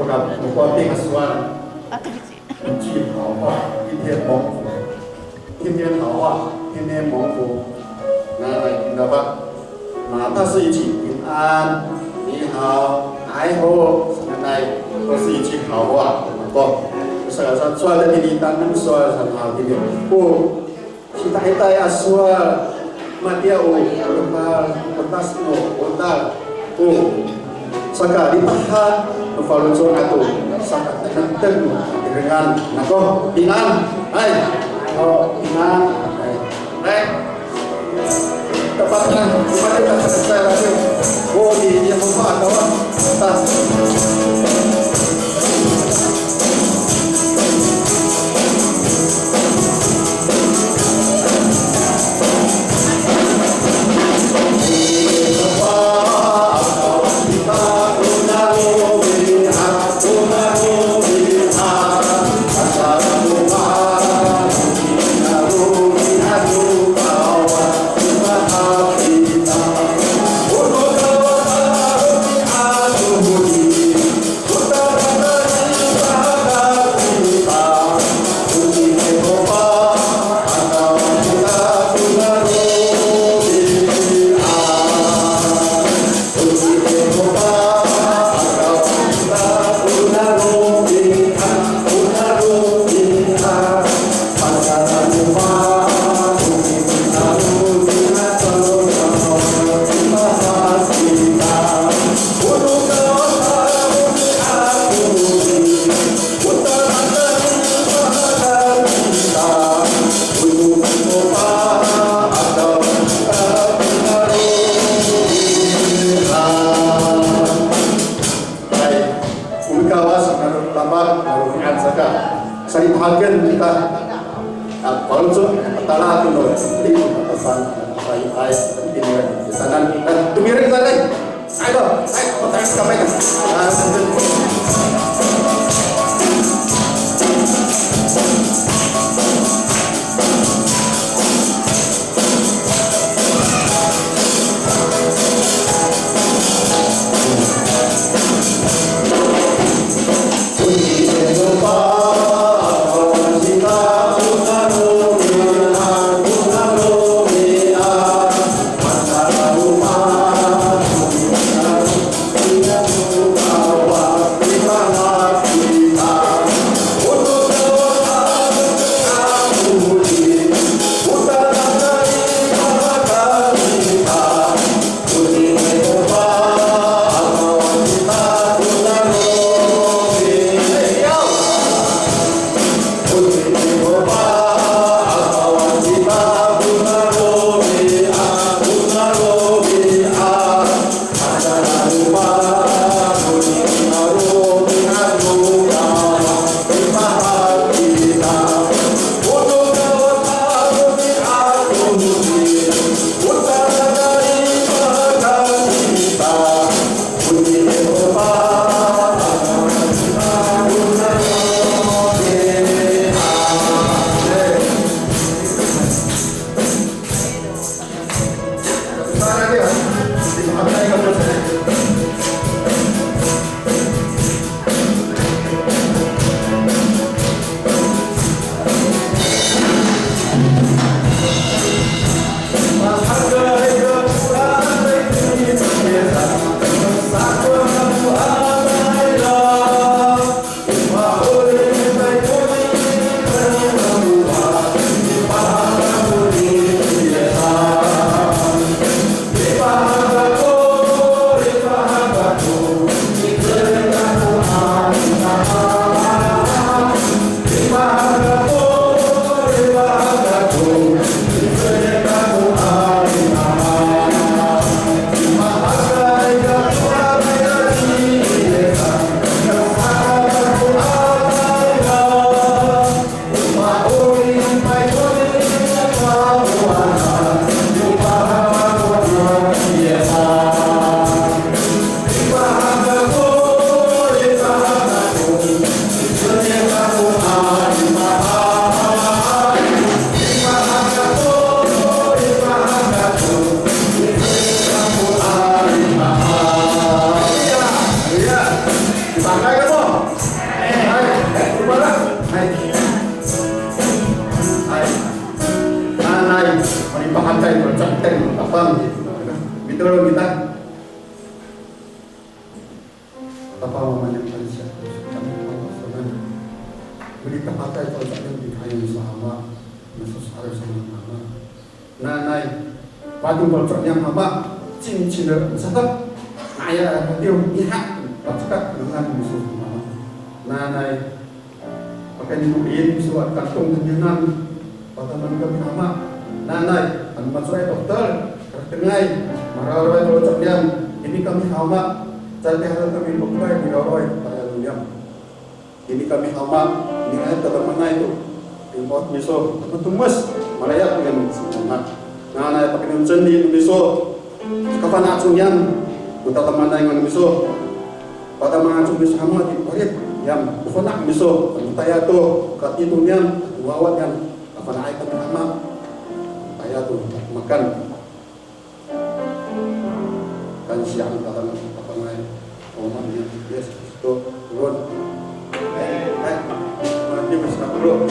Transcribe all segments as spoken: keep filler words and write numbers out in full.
Mokowati a sowal. 一句好话，一天蒙福。天天好话，天天蒙福。那来，听到吧？那它是一句平安、你好、你好，sanay，都是一句好话。哦，saka sowal sa itini, tanam sowal sa itini. O, sitahitay a sowal, matiya o, o, o, o, o, saka lipahak no faloco' ato, saka tanektek no tatirengan, nako, pinang, hay, o, pinang, hay, hay. Tepat na, tepat na, tepat na, o, di, di, mo pa, tawa, ta. Hay, o Kawas, nano Tapangan, nano Faloco', saka salipahaken kita. A, faloco', tala to no, di, tapan, ay, ay, di, di, di, tanan, a, tomireng kita, ay. Ay, to, ay, o, tayo, kamay na. A, Hay, hay, hay. Hay. Nanay, malipahakay to ca'itay no Tapang. Mitolon kita. Tapang, Wama niyam, kansiya to kami, Tapang, so'elinay. Malipahakay to ca'itay no Ama, miso sa'aray sa Ama. Nanay, pating faloco' niyam Ama, cincin a sadak, aya a patiw, miha, pacekak, ngangan miso Ama. Nanay, pakayni no emin miso a kantong tamiyanan, pataman kami Ama. Nanay, ano macowa i tokter, karatengay, mararaway faloco' niyam, ini kami Ama, caay piharateng kami, pakayni raraway, tayal niyam. Ini kami Ama, niyam tatamanay to. Pingpot miso, matomes, malayap niyam miso Ama. Nanay pakayni no cendil miso, kafana' aco niyam, o tatamanay niyam miso. Pataman aco miso Ama, ti parit niyam, o fana' miso, ano tayal to, katito niyam, o wawa niyam, kafana'ay kami Ama. Tayal to, makan. Kansiya han Tapang, Tapangay, o Wama niyam Yis Kristo, tolon. Hay, hay, mati mas nakulo.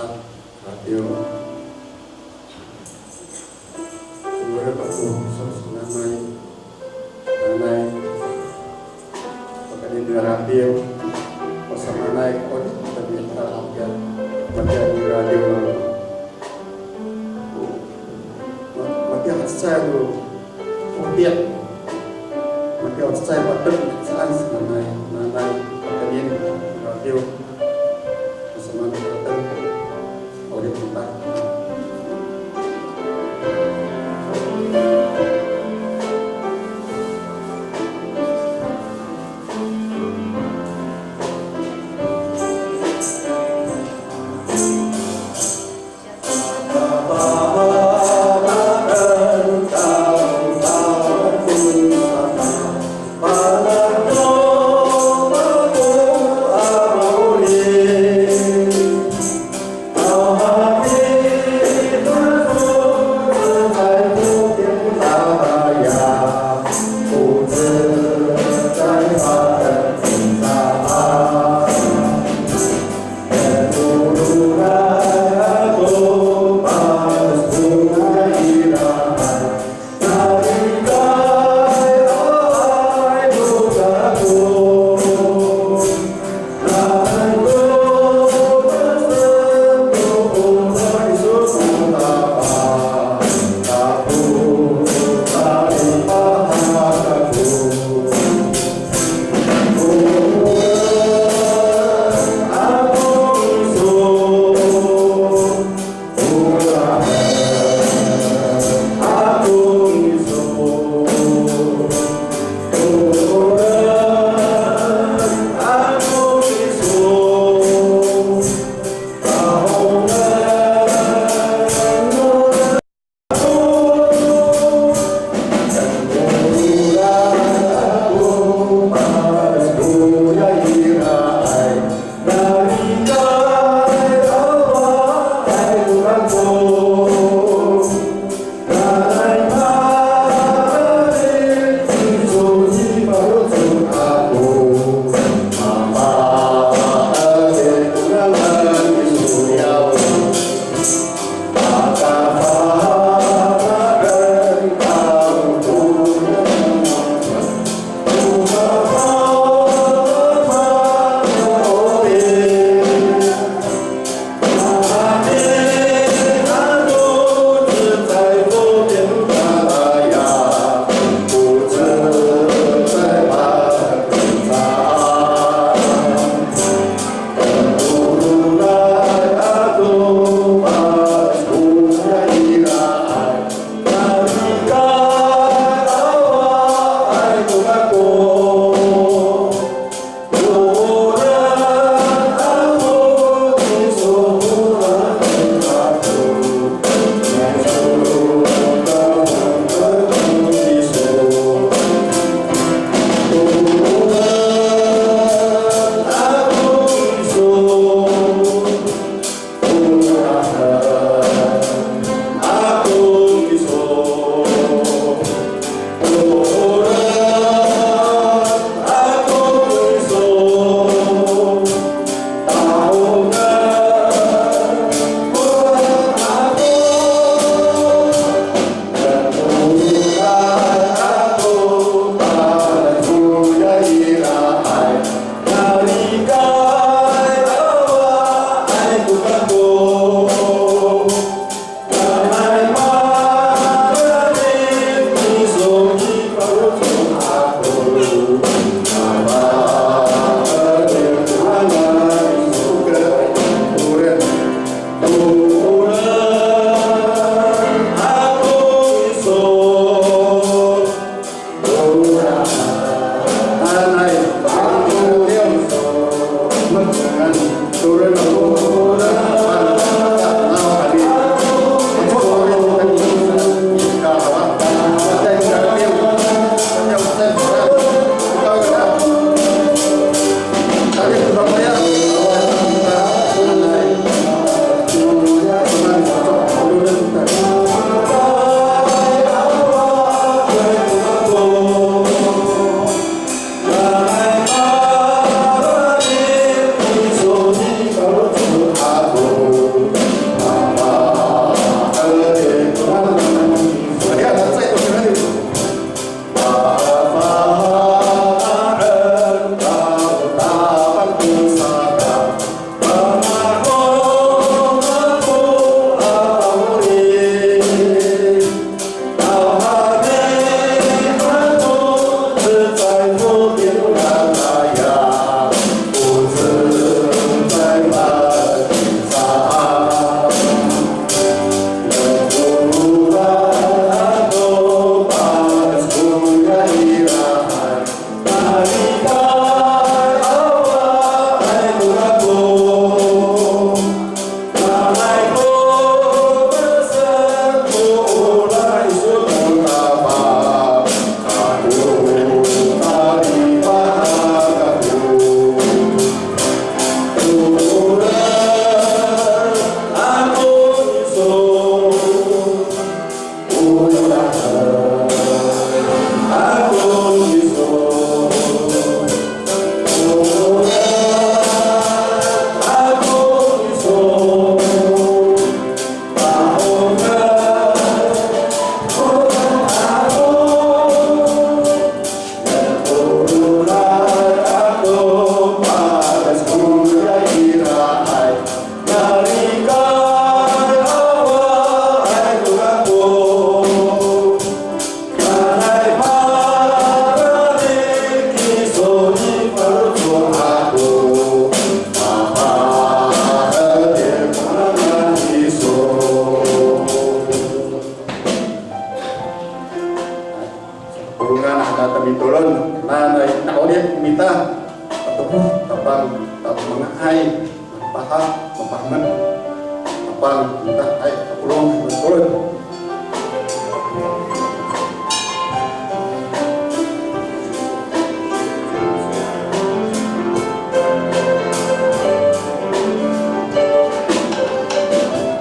Radiw. Sumorep ako sa sanay. Nanay. Pakayni a radiw. O samanay ko, tadi a radiw. Matiya a radiw. Ma-, matiya a cecay to. Matiya. Matiya a cecay, patep saan sa nanay. Nanay. Pakayni a radiw. Masamaan ko to. Manga'ay, mapaha, mapahemek, mapang, mita, ay, mapolong, mapolong.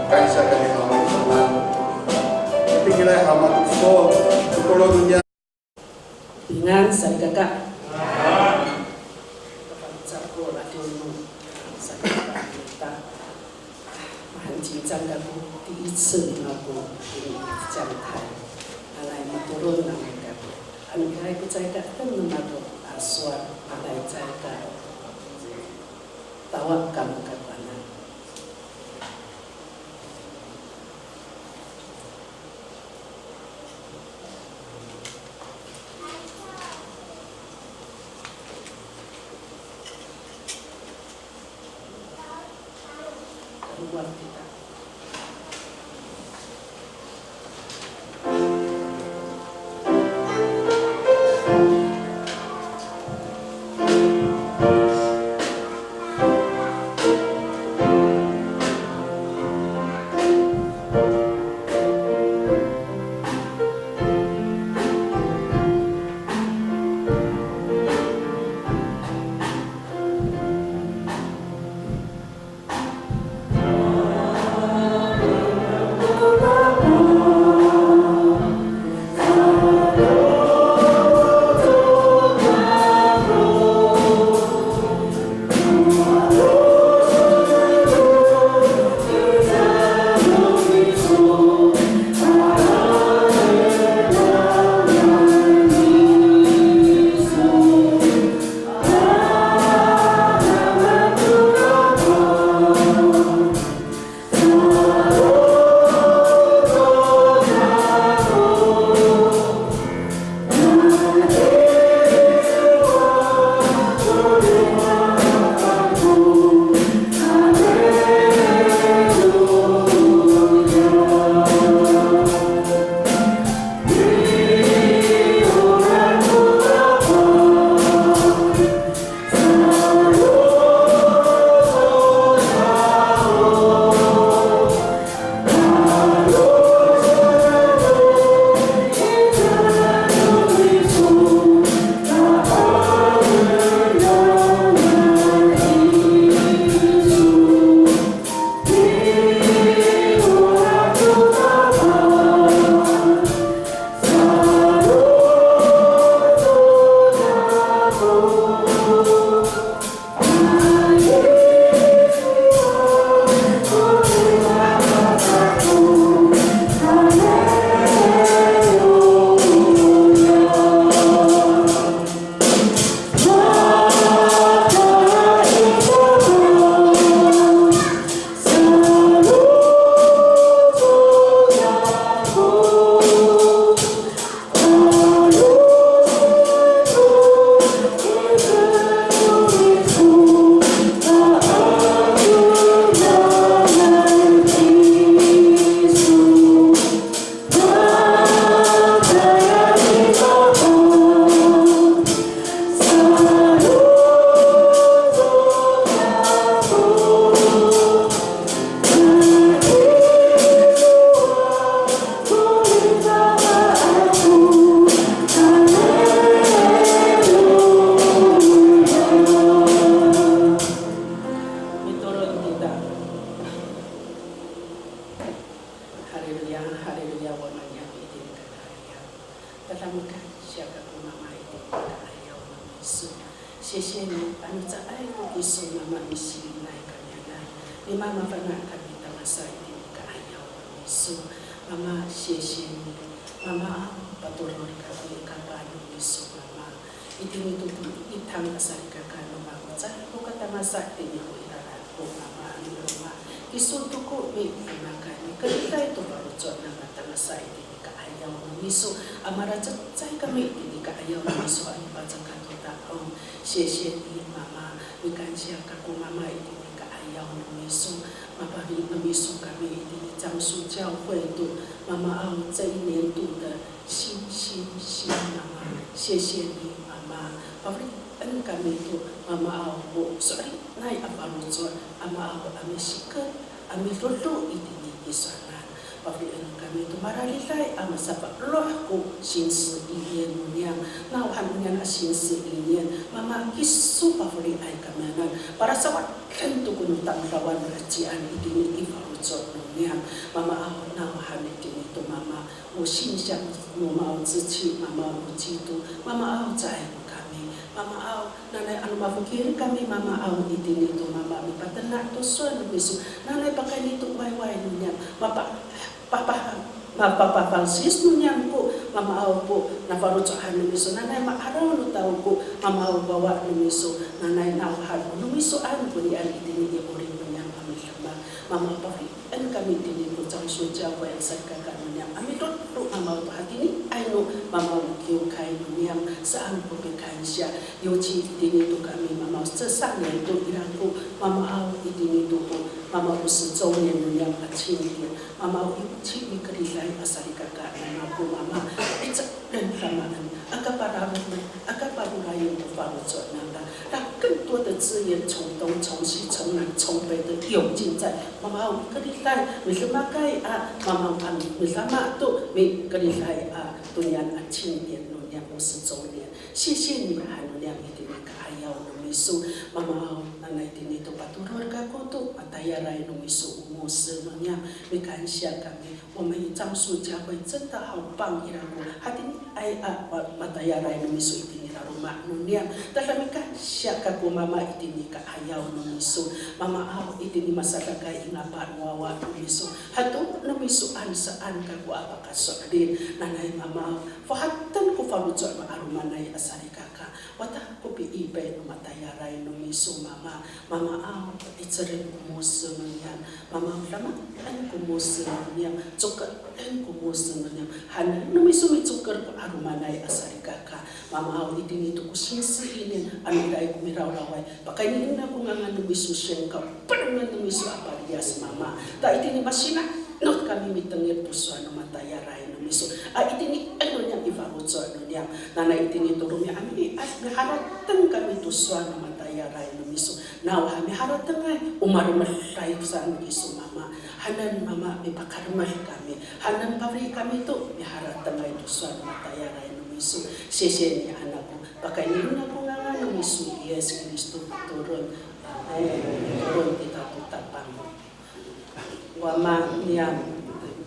Kansiya kami haw, Ama. Tingilay haw, Ama, to polong niya. Pingan, salikaka. Kapangcah ko radio no salikaka kita. Mahaen cincang kako, 第一次 no mako i 讲台. Anay matolon namo kako. Anay ko caay ka etem no mako a sowal, anay caay ka tawak kamo kakoanan. Mitolon kita. Haleluya, haleluya, 我们要一定的 Tada makansiya kako Mama itini i ka'ayaw no miso. Sisya ni, ano caay ko kiso Mama misiinay kamiyanan. Ni Mama fana' kami tangasa itini i ka'ayaw no miso. Mama, sisya ni. Mama, a, patorod kako i kapah no miso, Mama. Itini to itang a salikaka no mako, caay ko katangasa itini ho i lalan ko Mama, ano roma. Kiso to ko midemak, mikeriday to faloco' no mako tangasa itini i ka'ayaw no miso, a malacecay kami itini i ka'ayaw no miso, ano pacakat to ta'ong. Sisya ni Mama, mikansiya kako Mama itini i ka'ayaw no miso, mapafeli no miso kami itini i 樟树教会 to Mama aw, 这一年度的 新新新 Mama, sisya ni Mama, pafelien kami to Mama aw, o so'elin Nanay a faloco' a maaw a misiket a midodo itini i tisowanan. Pafelien kami to marariday a masafaloh ko singsi inian no niyam. Nawhan no niyam a singsi inian, mama, kiso pafeliay kamiyanan, palasawaden to ko no tamdawan no heciyaan itini i faloco' no niyam. Mama aw, nawhan itini to mama o sinsiyang no maaw cici, mama aw o cito, mama aw caay ko kami, mama aw, nanay ano mafokil kami, mama aw, itini to mama mipatena' to sowal no miso, nanay pakayni to wayway no niyam, mapa, papa, mapapafansis no niyam ko mama aw ko nafaloco'an no miso, nanay ma'araw no tao ko mama aw wawa no miso, nanay nawhan no miso ano konian itini i 'orip no niyam a midemak, mama aw, pafeli- en kami itini to Cangso Cakoy a salikaka no niyam a midodo, mama aw, to hatiniay no mama aw kiwkay no niyam, saan ko pikansiya. Yoci itini to kami, mama aw, sesangay to ira ko mama aw itini to ko mama aw o sicownin no niyam a cingtin, mama aw, yoci mikeriday a salikaka no mako, mama, ica- ren damaen, aka pararoray, aka parorayen ko faloco' nangra. 让更多的资源从东、从西、从南、从北的涌进在 mama aw, mikeriday, midemakay a mama aw, midama to mikeriday a toniyan a cingtin no niyam o sicownin. 谢谢你 han no niyam itini i ka'ayaw no miso, mama aw, nanay itini to patorod kako to matayalay no miso o mosen no niyam, mikansiya kami. 我们以樟树教会真的好棒 ira ko hatiniay a ma-, matayalay no miso itini i laloma' no niyam. Tada mikansiya kako mama itini i ka'ayaw no miso. Mama aw, itini masadakay i ngapa no wawa no miso. Hato no miso an saan kako a pakaso'elin. Nanay mama aw, fohaten ko faloco' no 'alomanay a salikaka. Wata ko piipay no matayalay no miso mama. Mama aw, icelen ko mosen no niyam. Mama aw, damaen ko mosen no niyam. Cokelen ko mosen no niyam. Hanen no miso micokel ko 'alomanay a salikaka. Mama aw, itini to ko singsi inian, ano iraay ko mirawraway, pakaynien ako ngangan no miso, singkaw, perengen no miso a paliyas mama. Ta itini masinanot kami mitengil to sowal no matayalay no miso. A itini, ay no niyam i faloco' no niyam. Nanay itini to romi'ami'ad, miharateng kami to sowal no matayalay no miso. Nawhani haratengay, o malemeday saan kiso mama. Hanan mama mipakaremed kami. Hanan pafeli kami to miharatengay to sowal no matayalay no miso. 谢谢你 han ako. Pakaynien ako ngangan no miso Yis Kristo mitolon. Amin. Mitolon kita to Tapang. Wama niyam,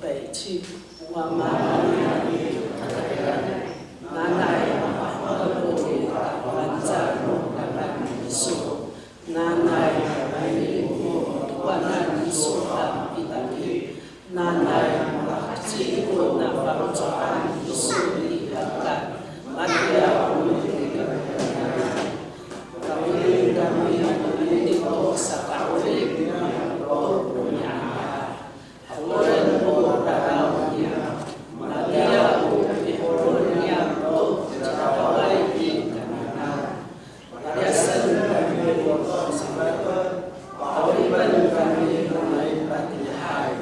payci, Wama niyam i Tapang, nanay mapa'orip ko fangcal no Tapang iso, nanay ma'orip ko tokanan iso a kitakit, nanay malaheci ko nafaloco'an iso i hekal, matiya o Kawili kami, kami to sakawili kami to romi'ad. Hakolen ko raraw niyam, matiya o piholon niyam to cakaway i kananan. Paliyasen kami to sakaten, pa'oripen kami to nai patihay.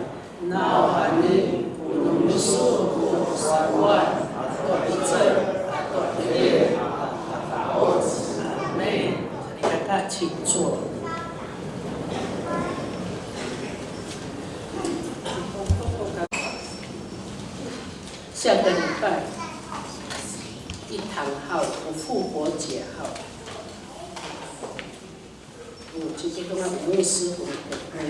Nawhani, o no miso ko sawad ato 'icel ato 'edil a mafa'oc. Amin. Salikaka, 请坐。下个礼拜一堂号，有复活节号。 嗯，其实刚刚吴牧师，我们，嗯，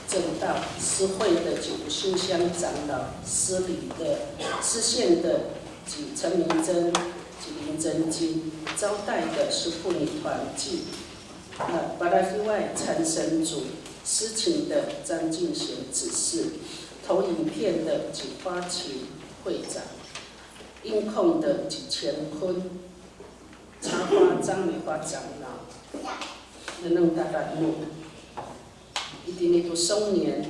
正道，司会的及吴信箱长老，司理的，司献的及陈明珍及林真金，招待的是妇女团契，呃，巴拉提外参神组，司琴的张敬贤执事，投影片的及花旗会长，音控的及乾坤，插花张美花长老，能能大大怒。 Itini to 松年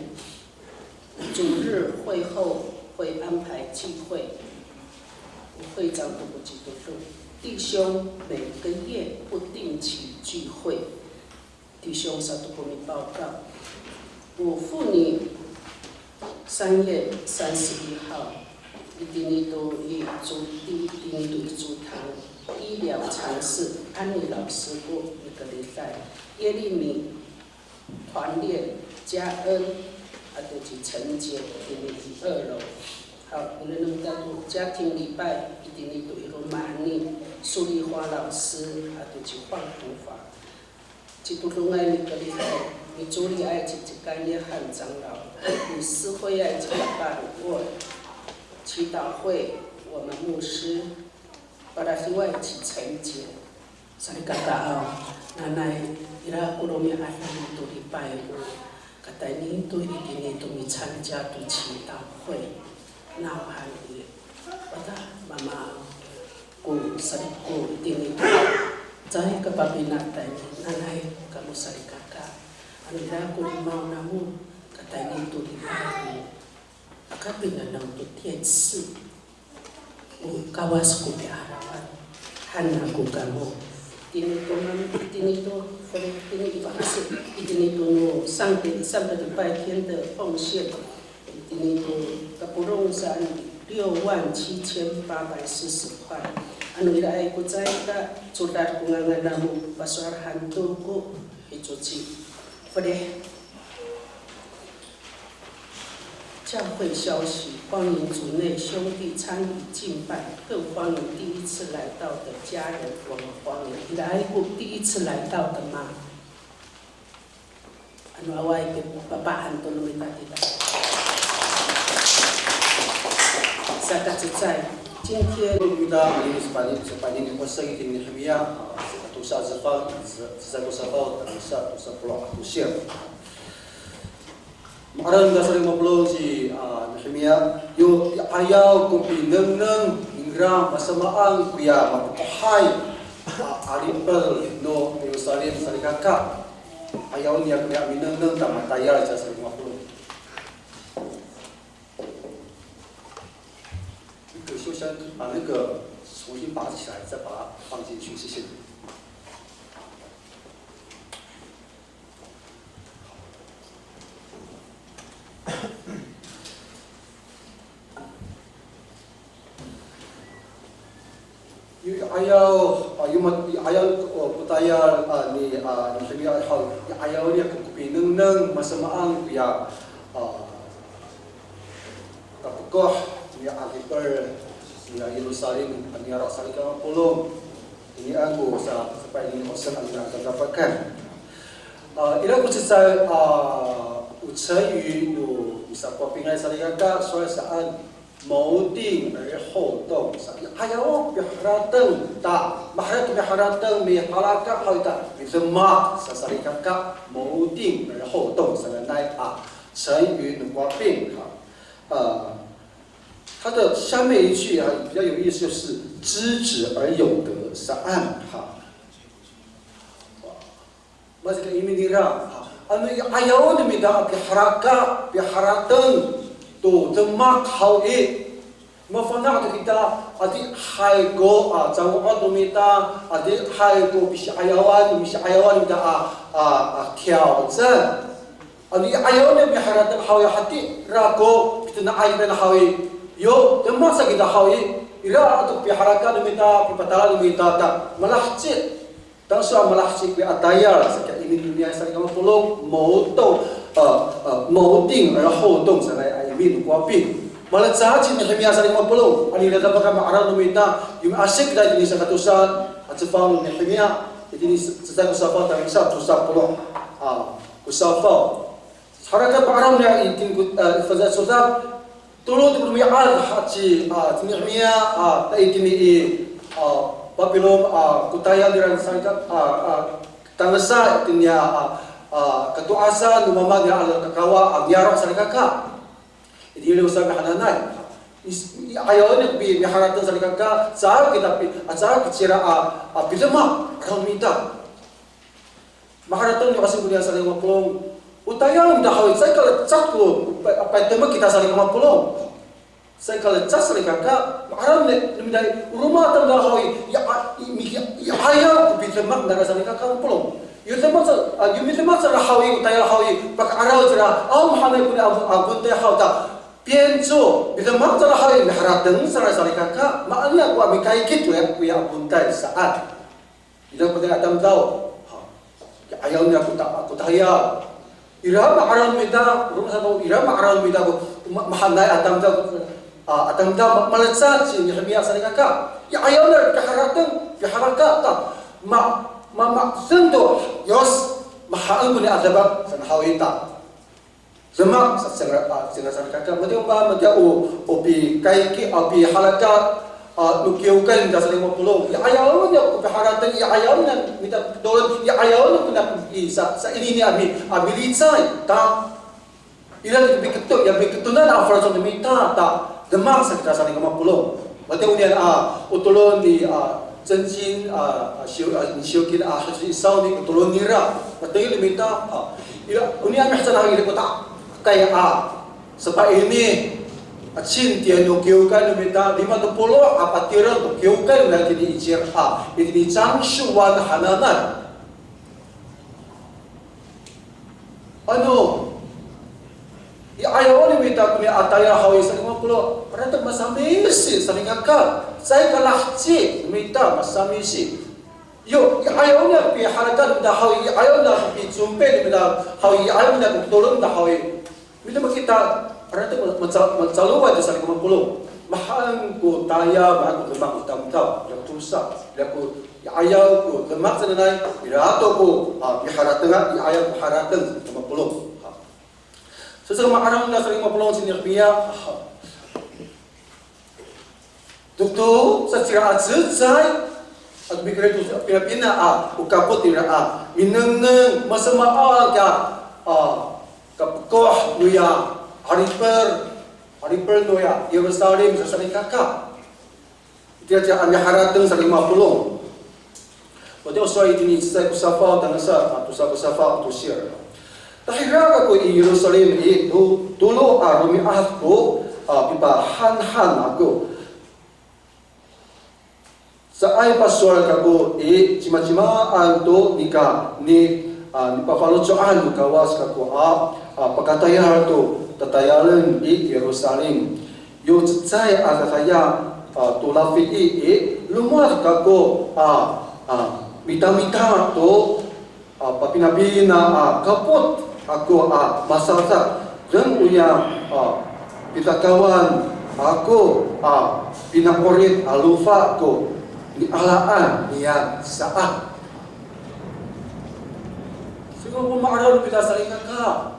主日会后会安排聚会，会长都不记得说，弟兄每个月不定期聚会，弟兄 sato ko mipaw ka. 我妇女 三月三十一号，itini to i 主，itini to i 主堂医疗常识，安妮老师 ko 礼拜，耶利米团练加恩，啊，就是承接，就是二楼。好，我们能带动家庭礼拜，一定要有一个马尼苏丽华老师，啊，就是换头发。Citodongay ni kalihay, micoliay ci Cikan 约翰长老，misohoyay ci Papa Ruol, 祈祷会，我们牧师，paladiway ci 陈杰。 Salikakaaw, nanay ira ko romi'ad namo to lipay o katayni to itini to mi参加 to 祈祷会, nawhani wata mama ko saliko itini to caay kapapina tayni, nanay kamo salikaka. Ano ira ko limaw namo katayni to lipay o, aka pinanam to 电视. O Kawas ko pi'arawan han ako kamo. Itini to mam, itini to, itini i fangsi, itini to no 上个，上个礼拜天的奉献，itini to kapolong saan 六万七千八百四十块. Ano iraay ko caay ka codad ko ngangan namo, pasowal han to ko hicoci. Fede. 教会消息，欢迎主内兄弟参与敬拜，更欢迎第一次来到的家人，我们欢迎。Iraay ko 第一次来到的吗？Ano awaay ko papaan to no mita kita. Saka cecay, 今天 Kita, ini sepanjang, sepanjang ni Hosea, ini Nehemia, ah, saka tosa a cefang, cecay ko safaw, tangasa tosa polo' a tosir. Ma'araw no mita salikaka mapolong ci, a, Nehemia, yo i 'ayaw ko pinengneng ningra masamaan koya mapokohay, a, 'alipel no Yerusalem salikaka. 'Ayaw niya koya minengneng ta matayal, saan salikaka mapolong. 那个秀香把那个重新拔起来，再把它放进去，谢谢你。 Yo i 'ayaw, a, yo ma-, i 'ayaw, o, ko tayal, a, ni, a, ni Nehemia haw, i 'ayaw niya ko pinengneng masamaan koya, a, kapokoh niya 'alipel niya Yerusalem, a, niyaro' salikaka mapolong. Inian ko sa, sapay ini osen a niyaro' salikaka. A, ira ko cecay, a, o 成语 no misakowapingay salikaka, sowal saan, 谋定而后动 sa, i 'ayaw piharateng ta, maharateng, piharateng, mihalaka haw ita, midemak sa salikaka, 谋定而后动 sananay a 成语 no kowaping, ha. 呃，它的下面一句啊，比较有意思，就是知止而有得 saan, ha. Mahemek imi nira, ha, ano i 'ayaw no mita a pihalaka, piharateng to demak haw i, mafana' to kita, adihay ko, a, cango'ot no mita, adihay ko pisi'ayawan, misi'ayawan no mita a, a, a, 挑战. Ano i 'ayaw no miharateng haw i, hatira ko pitena'ay kita haw i, yo demak sa kita haw i, ira to pihalaka no mita, pipatala no mita ta malaheci. Tangasa malaheci ko a tayal, saka imi no mita salikaka mapolong, 谋定, a, a, 谋定而后动 sanay a imi no kowaping. Malecad ci Nehemia salikaka mapolong, ano ira ko ma'araw no mita, yo miasik kita itini saka tosa a cefang no Nehemia, itini cecay ko safaw, tangasa tosa polo' a ko safaw. Saka ma'araw niya itini ko, a, i fangcal codad, tolo to romi'ad haci, a, ci Nehemia, a, ta itini i, a, Papilon, a, ko tayal nira salikaka, a, a, tangasa itini a, a, kato'asan no mama nira a kakawa, a, niyaro' salikaka. Itini Yerusalem hananay. I, i 'ayaw niya ko pi, miharateng salikaka, caay kita pi, a, caay kicira a, a, pidemak, 'araw no mita. Maharateng no mita salikaka mapolong. O tayal no mita haw i, caay kalecad ko, pa, paytemek kita salikaka mapolong. Caay kalecad salikaka, ma'araw no mita i, o roma tamdaw haw i, ya, a, i, mi, ya, i 'ayaw ko pidemak nira salikaka mapolong. Yo demak sa, a, yo midemak sa haw i, o tayal haw i, paka'araw cira, aw mahaenay koni a, a, kontay haw ta. 变做, midemak sa haw i, miharateng sa salikaka, mahaenay ko a mikaikit koya, koya kontay saan. Ira ko tamdaw. Ha. Ayaw niya ko ta, ko tayal. Ira ma'araw no mita, roma sato, ira ma'araw no mita ko ma, mahaenay a tamdaw, a, a tamdaw ma, malecad ci Nihimiya salikaka. I ayaw niya piharateng, piharaka ta. Ma, ma, ma, sento, yos, mahaen ko ni a demak, saan haw ita. Demak sa cingra, a, cingra salikaka. Matiya o ba, matiya o, o pikayki, a, piharaka, a, no kiwkay no mita salikaka mapolong. I ayaw niya ko piharateng, i ayaw niya mita tolon, i ayaw niya ko na i sa, sa inini a mi, a milicay. Ta, ira to piketon, ya piketonan a faloco' no mita, ta, demak sa kita salikaka mapolong. Matiya oniyan a, o tolon ni, a, Cencin, a, a, Siyo, a, Siyokin, a, Heci Isaw ni, o tolon nira. Matengil no mita, a, ira, oniyan mihecaan a ira ko ta, kay, a, sepa ini, a, cin tiya no kiwkay no mita, lima to polo' a patireng to kiwkay no mita itini i cira, a, itini Cangshowan hananay. Ano, i ayaw no mita koni a tayal haw i salikaka mapolong, harateng masamisi salikaka, caay ka laheci no mita masamisi. Yo, i ayaw niya piharaka no mita haw i, i ayaw niya picompe no mita haw i, i ayaw niya pitolon no mita haw i. Mita makita, harateng ma, maca, macaloway to salikaka mapolong. Mahaen ko tayal, mahaen ko demak no tamdaw, ira ko tosa, ira ko i ayaw ko demak sananay, ira to ko, a, piharatengan, i ayaw ko harateng salikaka mapolong. Ha. Saka ma'araw no mita salikaka mapolong ci Nihimiya, a, dokdo sa cira a cecay, ato mikerid to pinapina a, o kapot nira a, minengneng, masamaan ka, a, kapekoh noya, haripel, haripel noya Yerusalem sa salikaka. Itiya tiya a miharateng salikaka mapolong. Wata o sowal itini i cecay ko safaw, tangasa, a, tosa ko safaw, tosir. Tahira kako i Yerusalem i, to, tolo a romi'ad ko, a, pipahanhan ako. Caay pasowal kako i, cimacimaan to nika ni, a, nipafaloco'an no Kawas kako a, a, pakatayal to tatayalen i Yerusalem. Yo cecay a dadaya, a, to lafii i, lomowad kako, a, a, mitamita to, a, papinapina, a, kapot ako, a, masadak, deng oya, a, pitakawan ako, a, pina'orip a lofa ko nialaan niyam saan. Saka ko ma'araw no mita salikaka.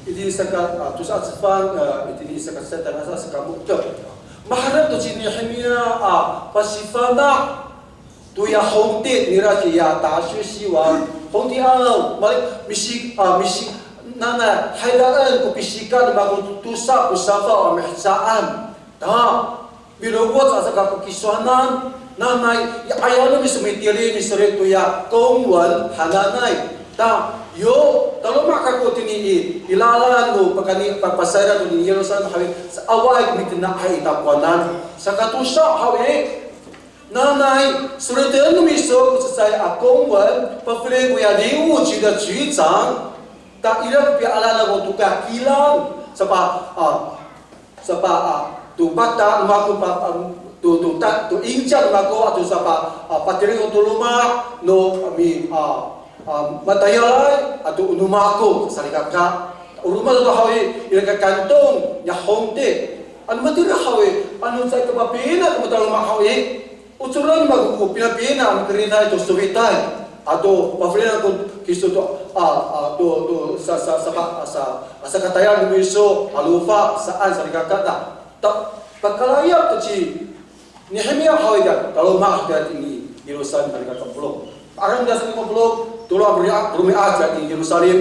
Itini saka, a, tosa a cefang, a, itini saka cecay tangasa saka mo^tep. Maherek to ci Nihimiya a pasifana' toya hongti nira kiya 大学士 a, hongti aw, mali, misi, a, misi, nanay, haydaen ko pisikan mako tosa ko safaw a mihecaan. Ta, milongoc a saka ko kisowanan, nanay, i ayaw no miso mitili misolit toya 公文 hananay. Ta, yo, taloma' kako tini i, i lalan no pakani, pa, pasayra to ni Yerusalem haw i, sa awaay ko mitena'ay i takowanan. Saka tosa haw i, nanay, soliten no miso ko cecay a 公文, pafeli koya 林务局的局长, ta ira ko pialaan ako to ka kilang, sapa, a, sapa, a, to pata no mako pa, a, to, to, ta, to 印鑑 no mako ato sapa, a, patireng to loma' no, a, mi, a, a, matayalay ato o no mako salikaka. O roma to haw i, ira ka kantong niya hongti. Ano matira haw i, ano caay ka mapina ko mataloma' haw i. Ocoren mako ko pinapina a mikerid to sofitay. Ato pafelien ako kiso to, a, a, to, to, sa, sa, sa, sa, a, sakatayal no miso a lofa saan salikaka ta. Ta, pakalayap to ci Nihimiya haw i, taloma' to tini Yerusalem salikaka polong. Ma'araw no mita salikaka polong, tolo a romi'ad, romi'ad tini Yerusalem.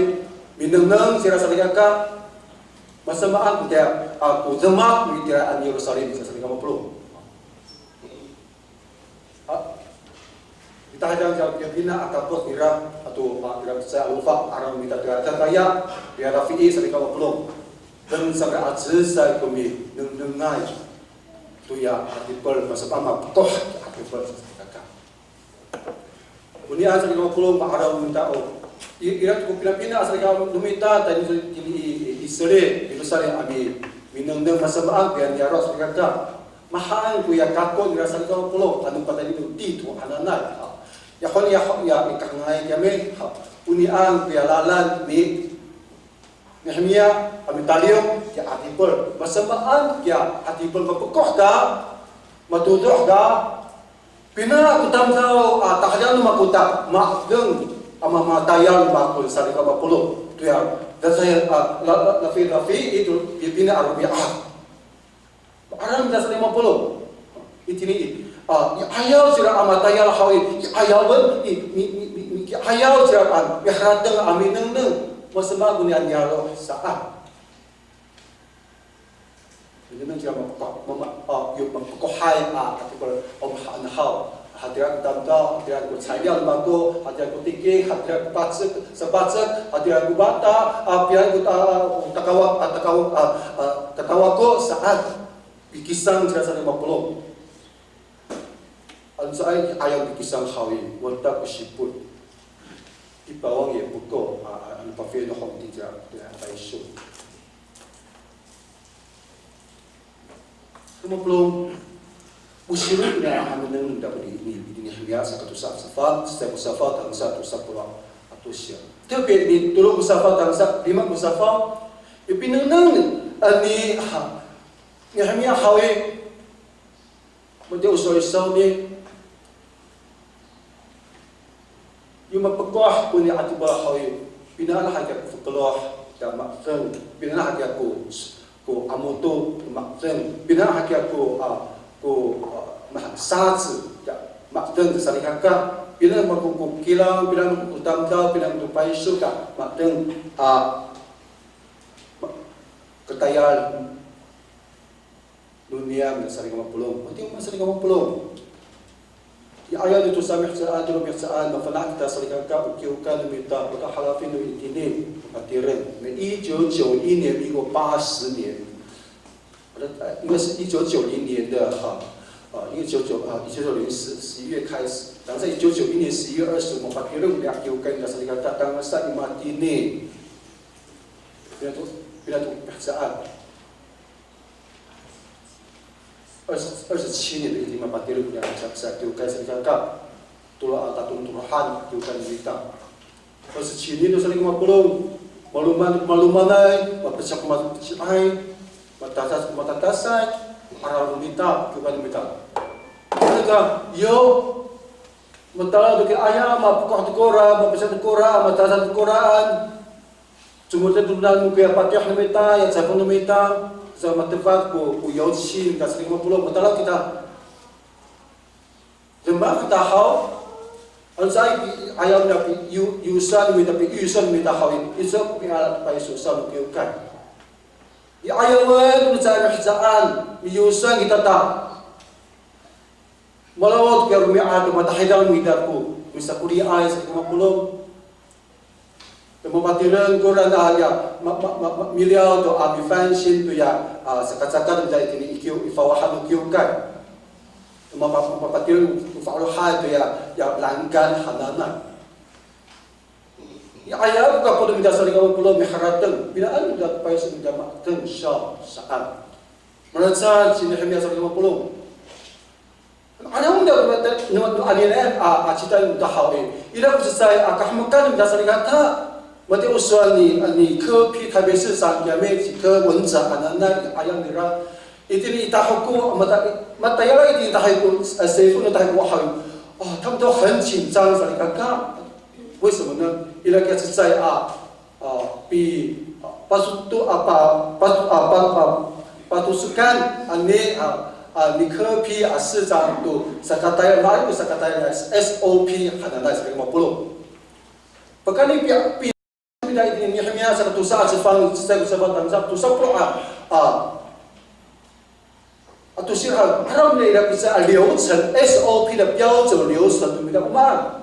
Minengneng cira salikaka, masamaan ko tiya, a, ko demak no itiraay a Yerusalem sa salikaka polong. A, ita haca ko pinapina a kapot nira, ato, a, ira sa a lofa, ma'araw no mita toya dadaya, toya lafii salikaka polong. Deng saka a cecay ko minengnengay toya haripel, masamaan, mapekoh haripel salikaka. Onian salikaka polong, ma'araw no mita o, i, ira to ko pinapina salikaka no mita, tayni to tini i, i, Israel, Yerusalem a mi, minengneng, masamaan koya niyaro' salikaka. Mahaen koya kako nira salikaka polong, ano patayni to tito hananay. A, Ya honi ya, ya, i kanga'ay kiyami, ha, onian koya lalan ni Nehemiya a mitaliyok kiya Hatipel. Masamaan kiya Hatipel, mapekoh ta, matodoh ta, pina ko tamdaw a tahadaan no mako ta, ma'edeng a mamatayal no mako, salikaka mapolong. Toya, dasay, a, la, la, lafi, lafi, ito, pina a romi'ad. Ma'araw kita salikaka mapolong. Itini i, a, i 'ayaw cira a matayal haw i, i 'ayawen, i, mi, mi, mi, mi, i 'ayaw cira a miharateng a minengneng. Masamaan konian niyaro' saan. Minengneng cira mapeko-, mama-, a, yo mapekohay a, a, o mahaen haw. Hatira ko tamdaw, hatira ko cayal mako, hatira ko tiki, hatira ko pacek, sapacek, hatira ko mata, a, piya ko ta-, a, takawa-, a, takawa-, a, a, katawako saan. Pikisang cira salikaka mapolong. Ano caay i 'ayaw pikisang haw i, wata ko sipot. I pawang i peko, a, a, ano pafeli no hong ti cira, cira tayso. Salikaka mapolong, o sirop na a minengneng ta ko ni, ni, ni Nehemiya saka tosa a cefang, saka tosa a cefang, tangsa tosa polo' ato siya. Tapi ni tolo ko cefang, tangsa, lima ko cefang, i pinengneng, a, ni, ha, Nehemiya haw i, matiya o sowal i sawni, yo mapekoh koni a Hatipel haw i, pinaan hakiya ko fokeloh, ta ma'edeng, pinaan hakiya ko, ko amoto, ma'edeng, pinaan hakiya ko, a, ko, a, ma-, saci, ta ma'edeng salikaka, pinaan mako ko kilang, pinaan mako ko tamdaw, pinaan mako ko payso, ta ma'edeng, a, ma-, katayal. No niyam, salikaka mapolong. Matiya o maan, salikaka mapolong. I 'ayaw no tosa mihecaan, tolo mihecaan, mafana' kita salikaka, o kiwkay no mita, o kahalafin no itini, matireng. 那一九九一年，民国八十年，呃，应该是一九九零年的哈，啊，一九九，啊，一九九零十，十一月开始，然后在一九九一年十一月二十五，mapatireng no kiwkay no mita salikaka, tangasa i matini. Pina to, pina to mihecaan. 二十，二十七年的 itini mapatireng no mita sa, sa kiwkay salikaka. Tolo a tatolotolohan kiwkay no mita. 二十七年 to salikaka mapolong. Maloman, malomanay, mapecak, mapecakay, matataas, matatasay, ma'araw no mita, kiwkay no mita. Saka, yo, matalaw to kiya, mapekoh to kora, mapecak to kora, matataas to koraan. Congol to nano koya patih no mita, ya cafong no mita, sa matefad ko, ko yoci, ka salikaka mapolong, matalaw kita. Demak kita haw, ano caay pi, 'ayaw no pi, yu, yusan no mita, pi, yusan no mita haw, i, iso ko piala payso sa no kiwkay. I 'ayawen, ano caay mihecaan, miyusan kita ta. Malawod kiya romi'ad, matahidang no mita ko misakoriay, salikaka mapolong. Mapatireng kora a, ya, ma, ma, ma, ma, miliyaw to a mifansin to ya, a, sakacakat no mita itini i kiw, i fawahan no kiwkay. Ma, ma, mapatireng ko fa'elohay to ya, ya langkan hananay. I 'ayaw ko kapot no mita salikaka mapolong, miharateng, pinaan no mita payso no mita ma'edeng, siyaw saan. Malacecay ci Nehemiya salikaka mapolong. Ano, ano, no, no, no, aninian a, a, cita no mita haw i, ira ko cecay a kahemekan no mita salikaka. Matiya o sowal ni, a, ni 柯P 台北市长 kiyami, ci 柯文哲 hananay, 'ayaw nira. Itini i Tahoku, mata, matayal itini i Tahoku, a, sifo no Tahoku haw i, a, 他们都很紧张 salikaka. 为什么呢？Ira kiya cecay a, a, pi, a, pasoto, a, pa, pa, a, pa, pa, patosokan, a, ni, a, a, ni 柯P 市长 to sakatayal, ma'araw ko sakatayal, S O P hananay, salikaka mapolong. Pakayni pi, pi, pi, itini Nehemiya saka tosa a cefang, cecay ko cefang, tangsa tosa polo' a, a, ato sira, 'araw nira ko cecay a 流程, S O P 的标准流程 no mita o maan.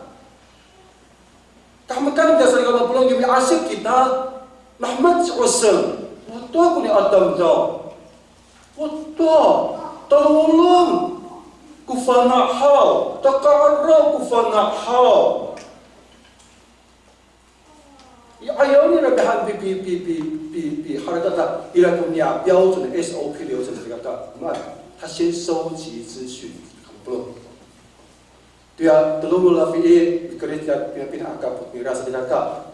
Kahemekan kita salikaka mapolong, yo miasip kita, mahemek ci Oseng, o to koni a tamdaw. O to, talolong ko fana' haw, taka'araw ko fana' haw. I 'ayaw nira mihan pi, pi, pi, pi, pi, pi, haratata, ira ko niya 标准的 S O P 流程 salikaka, ma, 他先收集资讯, 不 Toya tolo no lafii, mikerid tiya pinapina a kapot nira salikaka.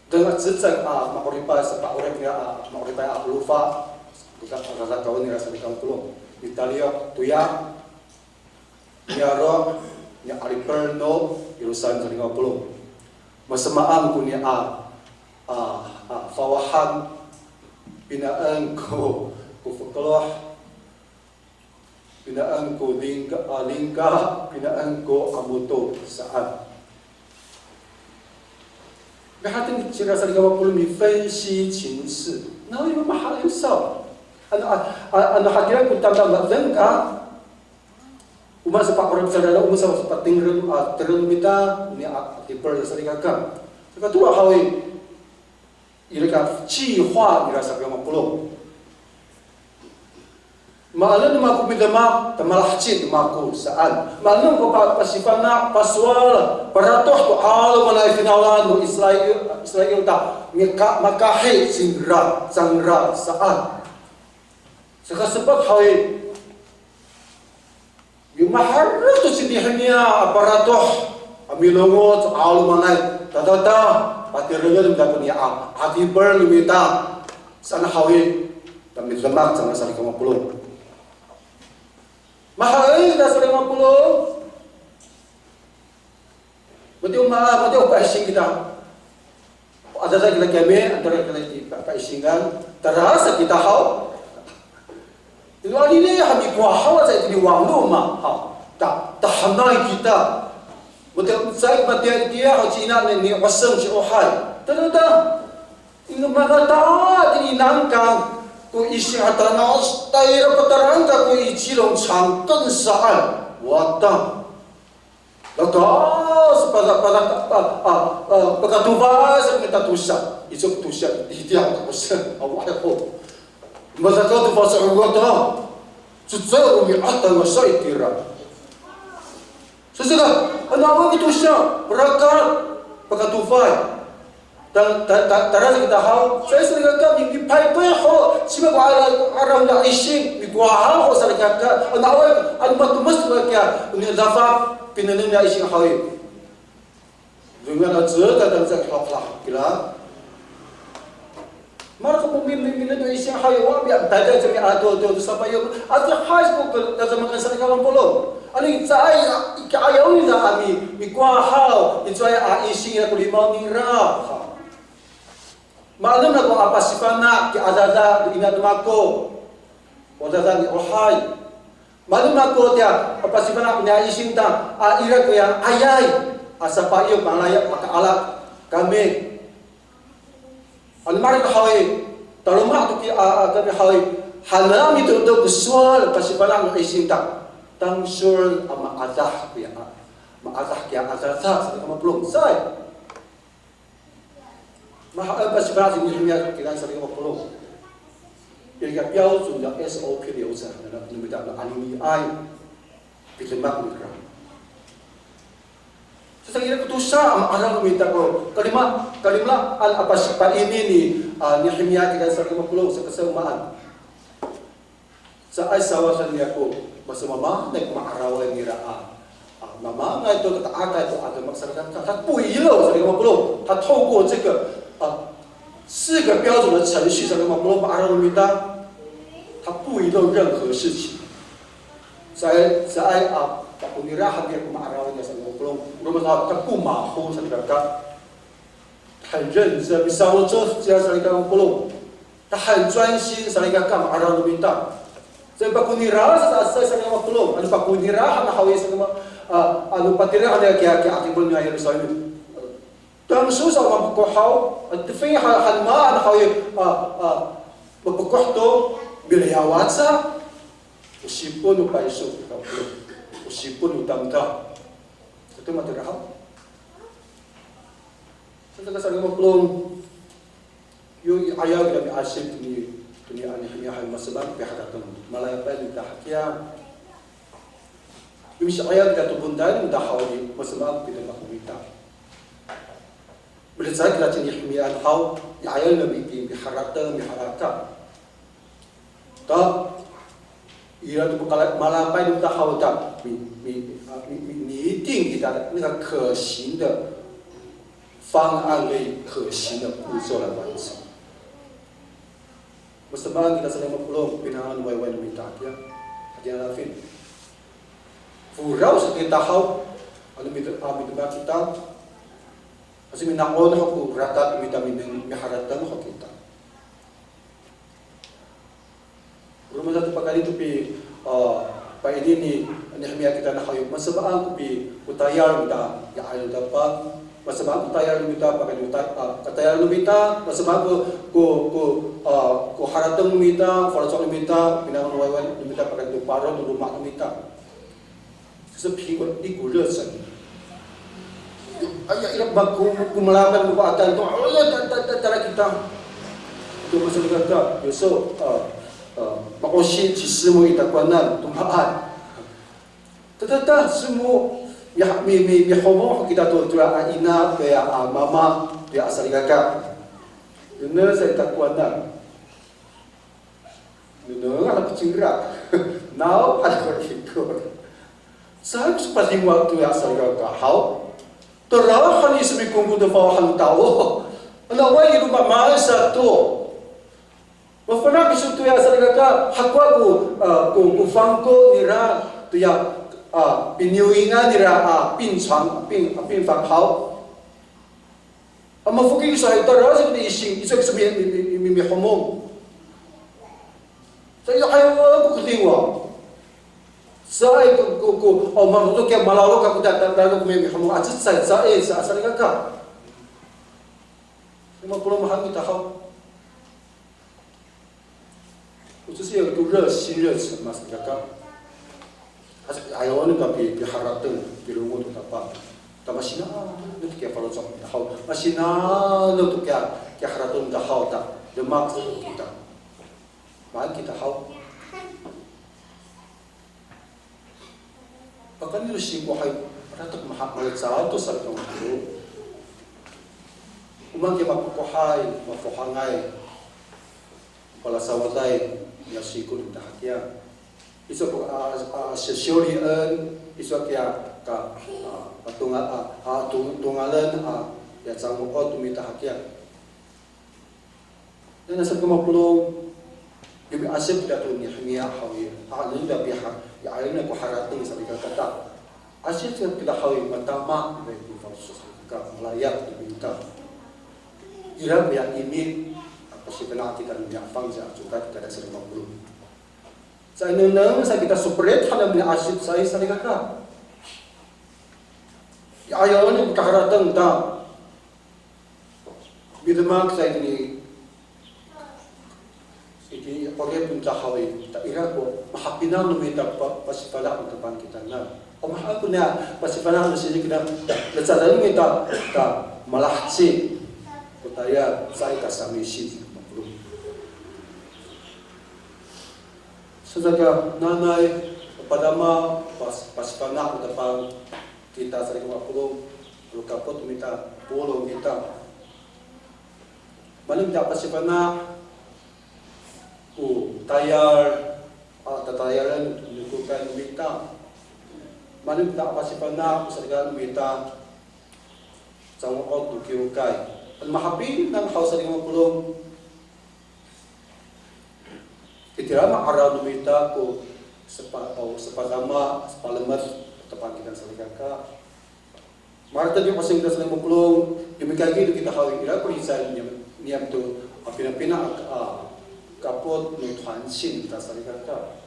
Dengan cecay a ma'oripay, sapa'orip nira a ma'oripay a 'alofa', aka, aka, aka nira salikaka polong. Mitaliyo toya niyaro', niya 'aripel no Yerusalem salikaka polong. Masamaan ko niya a, a, a, fawahan, pinaen ko, ko fokeloh, pinaen ko lingka, a, lingka, pinaen ko amoto saan. Miharateng cira salikaka polong mi分析情势. Nawhani mamahal saw. Ano, a, a, ano hatira ko tamdaw a deng ka. O maan sapa'orip cangra, o maan sa, sapatengil, a, tengil mita, ni a, a, 'aripel salikaka. Saka tolo haw i, ira ka 计划 nira salikaka polong. Maanen no mako midemak, ta malaheci no mako saan. Maanen ko pa, pasifana', pasowal, paratoh to 'alomanay finawlan no Israil, Israil ta, mika, makahi cingra, cangra saan. Saka sepat haw i, mimaherek to ci Nihimiya a paratoh a milongoc, 'alomanay, tadata, patirengen mita ko niya a, 'adipel no mita, saan haw i, ta midemak cangra salikaka polong. Mahaen ta salikaka polong. Matiya o ma, matiya o paising kita. O adada kita kiyami, antara kita i pa, paisingan, tarasa kita haw. Ino anini haw, mikowa haw, sa itini wanglo ma, haw. Ta, tahanay kita. Matiya, sa, matiya itiya haw, ci ina ni, ni Waseng ci Ohay. Tadada. Ino mangata itini nangkang ko ising a tanaw, tayra patarangka ko i Cilong cangken saan. Wata. Laka, sa pada, pada, a, a, a, pakatofay sa kita tosa. Iso tosa, itiya ko tosa. Awa ko. Masaka to pasa wata. Cecay o mi'atang sa itira. Saka, ano awaay ko tosa, rakat, pakatofay. Ta, ta, ta, tarasa kita haw, sa salikaka, mi, mipaypay ho, cima ko 'ara, 'arawon a ising, mikowa ho salikaka, ano awaay, ano matomes to kiya, o niya dafak, pinengneng a ising haw i. Dengan a cecay, tangsa, haw, haw, kira. Mara ko pomin, min, min, no ising haw i, wa, biya', tayra, cami, ato, to, to, sapayo, ato, hay, ko, ko, tadamakan salikaka polong. Ano i caay, i ka'ayaw nira a mi, mikowa haw, i caay a ising ira ko limaw nira. Maanem ako a pasifana' kiya adada to ina to mako. O adada ni Ohay. Maanem ako tiya a pasifana' ko niya ising ta, a ira koya 'ayay. A sapayo malaya paka'ala kami. Ano mara ko haw i, taloma' to ki, a, a, kami haw i, hanami to to ko sowal, pasifana' no ising ta. Tangsol a maadah koya, a, maadah kiya adada, sa kama polong. Say. Maha, a, pasifana' ci Nihimiya kira sa kama polong. Ira ko 标准的 S O P 流程, na, na, na, aniniay. Pidemak nira. Saka ira ko tosa a ma'araw no mita ko kalima, kalimelaan a pasipa ini ni, a, Nihimiya kira sa kama polong, saka sa o maan. Caay sawad sa niya ko, masamaamaanay ko ma'araway nira a, a, mamangay to, tata'akay to a demak salikaka, ta po'iloh sa kama polong, ta 透过这个, a, 四个标准的程序 sa kama polong, ma'araw no mita, ta po'iloh 任何事情. Caay, caay, a, ta ko nira han nira ko ma'araway nira sa kama polong, roma sa ta ko maho salikaka. 很认真, misawocod sa salikaka polong. Ta 很专心 salikaka ma'araw no mita. Sa pakonira sa, sa, salikaka polong. Ano pakonira han haw i sa kama, a, ano patireng han kiya, kiya 'adipel niya Yerusalem. Tangsol sa mapokoh haw, a, tefing han, han maan haw i, a, a, mapokoh to, milayawat sa. O sipon no payso, o sipon no tamdaw. Sato matira haw. Sa, sa, salikaka polong, yo i 'ayaw kita miasip toni, toni a Nihimiya haw i, masamaan ko piharateng. Malayapay kita hakiya. Yo misi'ayaw kita to pontal no mita haw i, masamaan ko pidemak no mita. Milicay kita ci Nihimiya haw, i 'ayaw no mita i piharateng, mihalata. Ta, Ira to ko kala-, malapay no mita haw ta, mi, mi, a, mi, mi, 拟定 kita 那个可行的方案 跟可行的步骤来完成。Masamaan kita salikaka mapolong, pinangan no wayway no mita, ya. Hatiya lafin. Foraw sa kita haw, ano mita, a, mita kita. Kasi mina'on ho ko rakat no mita, mi, miharateng ho kita. Roma sato pakayni to pi, a, pa'ini ni, ni Nehemiya kita na haw i, masamaan ko pi, ko tayal no mita, ya, ay, no mita pa, masamaan ko tayal no mita, pakayni ta-, a, katayal no mita, masamaan ko, ko, ko, a, ko harateng no mita, faloco' no mita, pinangan no wayway no mita, pakayni to paro no loma' no mita. 就是凭一股热忱。哎呀，ira ko, ko malapan ko atan to, o ya, ta, ta, ta, tala kita. To masalikaka, 有时候, a, a, ma'osi ci Simo i takowanan, to maan. Ta, ta, ta, Simo, ya, mi, mi, mihomong kita to, to ya, a, ina, to ya, a, mama, to ya, a, salikaka. Nengneng sa i takowanan. Nengneng han ko cingra. Naw han ko ikor. Caay ko sapasiwang to ya salikaka haw. Tara han i so mikongko to fawahan tao. Naway i loma' ma'an sato. Mafana' kiso to ya salikaka, hakowa ko, a, ko, ko fangko nira, to ya, a, piniwingan nira, a, 病床, 病, 病房 haw. A, mafoki kiso hay, tara sa ko ising, iso kiso mi, mi, mi, mi, mihomong. Sa iya hay, a, ko kotiwa. Sa ay ko, ko, ko, o, marotok kiya, malalok ako ta, ta, ta, ko mi, mihomong. A, cecay, sa, e, sa, salikaka. Lima polo' mahaen kita haw. O, 就是有一个热心热忱嘛，salikaka. Asa, ayaw no ka pi, piharateng, pilongoc to Tapang. Ta masina, no to kiya faloco' no mita haw. Masina, no to kiya, kiya harateng no mita haw, ta, demak sa to kita. Maan kita haw. Pakayni to singko hay, ratok maha, malecad to salikaka mapolong. O maan kiya mapokohay, mafohangay, palasawaday, niya singko no mita hakiya. Iso ko, a, a, sisiwlien, iso kiya ka, a, a, tongal, a, a, tong-, tongalen, a, ya cango'ot no mita hakiya. Nana salikaka mapolong, yo miasip kita to Nehemiya haw i, a, nanda piha, ya, ayo na ko harateng salikaka ta. Asip kita haw i, matama, ira ko faloco' salikaka, malayap to mita. Ira ko ya imi, a, pasifana' kita no mihafang sa, codad kita salikaka mapolong. Sa inengneng sa kita sopelit han a miasip sa i salikaka. Ya, ayaw ni ko kaharateng ta. Midemak sa itini, itini 'orip no mita haw i, ta ira ko mahapinang no mita pa, pasifana' no Tapang kitanan. O maan ko niya pasifana' no sini kina, lecadan no mita, ta malaheci ko tayal, caay ka samisi. Saka nanay, padama, pas, pasifana' no Tapang kita salikaka mapolong, o kapot mita, polong mita. Maan mita pasifana' ko tayal, a, tatayalen no kiwkay no mita. Maan mita pasifana' ko salikaka no mita, cango'ot no kiwkay. Ano mahapinang haw salikaka mapolong. Itira ma'araw no mita ko sepa, o, sepadama, sepalemed, Tapang kita salikaka. Maharateng ko singko salikaka mapolong, yo mikayki to kita haw i, ira ko licay niyam, niyam to, a, pinapina, a, kapot no 团契 kita salikaka.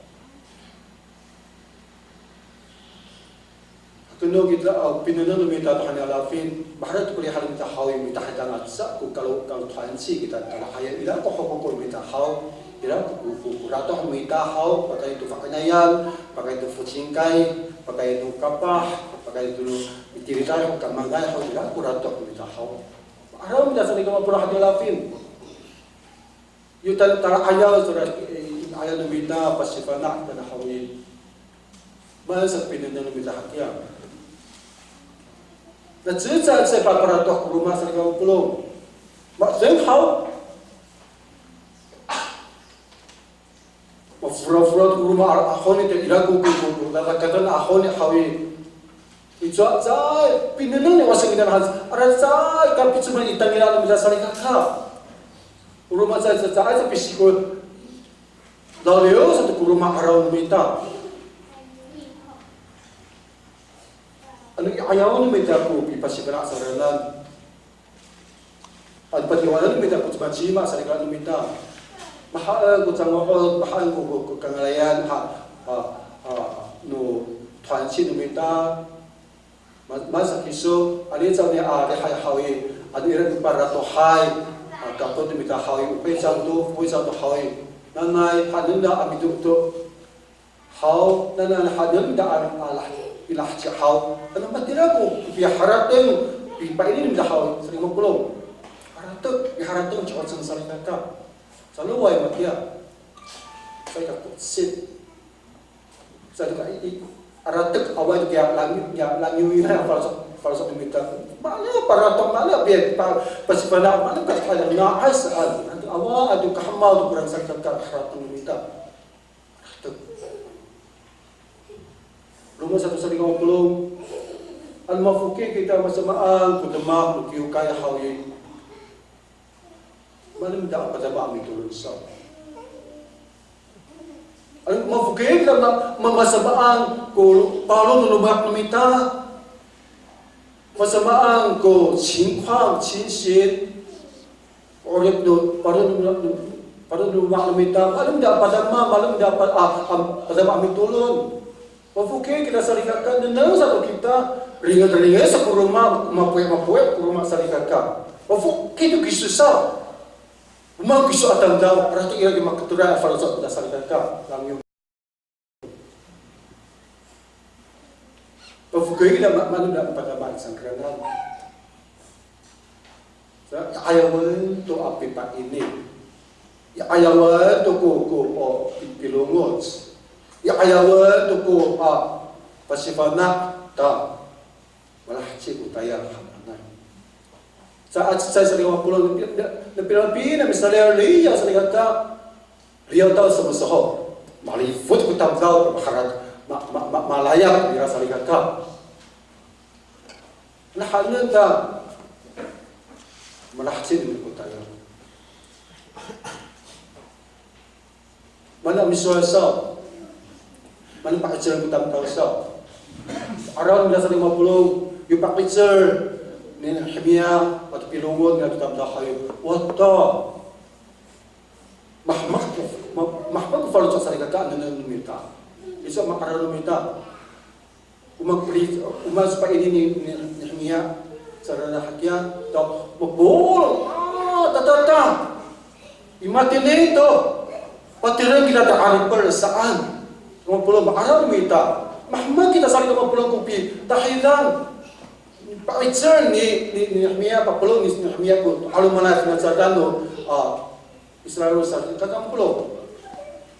Hakeno kita, a, pinengneng no mita to haniya lafin, maherek to kori halo mita haw i, mita haca ngaca ko kalo, kalo 团契 kita tala'ayaw, ira ko hokokor no mita haw, ira ko, ko, ko ratoh no mita haw, pakayni to fa'inayan, pakayni to focingkay, pakayni to kapah, pakayni to no mitiliday ho kamangay haw, ira ko ratoh no mita haw. Ma'araw mita salikaka mapolong haniya lafin. Yo ta, tala'ayaw, tora, e, ayaw no mita, pasifana' kita haw i. Maan sa pinengneng no mita hakiya. Na cecay, cecay paparatoh ko roma salikaka mapolong. Ma'edeng haw. Ma, Fora, fora to ko roma a, a honi to ira ko, ko, ko, ko, lalakaten a honi haw i. Icowa caay pinengneng ni Waseng kitanan han, ara caay kapicoman i tangilang no mita salikaka. Ko roma caay, caay, caay, caay pisikol. Laliw sato ko roma 'araw no mita. Ano i 'ayaw no mita ko pipasifana' saan. Ano patiwanan no mita ko cimacima salikaka no mita. Mahaen ko cango'ot, mahaen ko, ko, ko kangalayan, ha, ha, ha, no 团契 no mita. Ma, masakiso, ano caay ni a lihay haw i, ano ira ko paratohay, a, kapot no mita haw i, o 会长 to, o 会长 to haw i. Nanay, hanen a mitoor to. Haw, nanay hanen da a, a lah, i laheci haw. Ano matira ko piharateng, pipaini no mita haw, salikaka mapolong. Harateng, piharateng, ciwaceng salikaka. Caloway matiya. Salikaka ko sit. Salikaka i, i, aratek awaay to kiya langiw, kiya langiw ira a faloco', faloco' no mita. Mana paratok, mana pi, pa, pasifana', mana ka, nga'ay saan. Nanto awa, ato kahemaw to koraan salikaka harateng no mita. Roma sato salikaka mapolong. Ano mafokil kita masamaan ko demak no kiwkay haw i. Malemda a padama a mitolon saw. Ano mafokil kita ma, ma, masamaan ko paro no loma' no mita. Masamaan ko 情况, 情形. Orip no, paro no, paro no loma' no mita, malemda a padama, malemda a pa, a, a, padama a mitolon. Mafokil kita salikaka, nengneng sato kita, ringed, ringed sa ko roma, mapoy, mapoy ko roma salikaka. Mafokil to kiso saw. Roma kiso a tamdaw, rato ira ko maketoray a faloco' kita salikaka, langiw. Pafokil kita ma, malemda a padama i sangkaranan. Sa, i 'ayawen to a pipaini. I 'ayawen to ko, ko, o, pi, pilongoc. I 'ayawen to ko, a, pasifana' ta. Malaheci ko tayal hananay. Sa, a, sa, salikaka mapolong, na, na, na, na, na, misaliyaliyaw salikaka. Liyaw to 什么时候? Malifot ko tamdaw, maharat, ma, ma, ma, malayap ira salikaka. Nahanen ta, malaheci ko tayal. Mana misowal saw? Mana pa'icel ko tamdaw saw? 'Araw nira salikaka mapolong, yo pa'icel ni Nehemiya, ato pilongoc nira to tamdaw haw i. Wata. Mahemek, ma, mahemek ko faloco' salikaka a nengneng no mita. Iso ma'araw no mita. O ma, o ma, o mapaini ni, ni, ni Nehemiya, cangraan hakiya, to, mapolong, a, tatata. I matini to, patireng kita to 'aripel saan. Mapolong, ma'araw no mita. Mahemek kita salikaka mapolong ko pitahidang. Pa'icel ni, ni, ni Nehemiya, papolong ni Nehemiya ko 'alomanay finacadan no, a, Israil sa, kaka mapolong.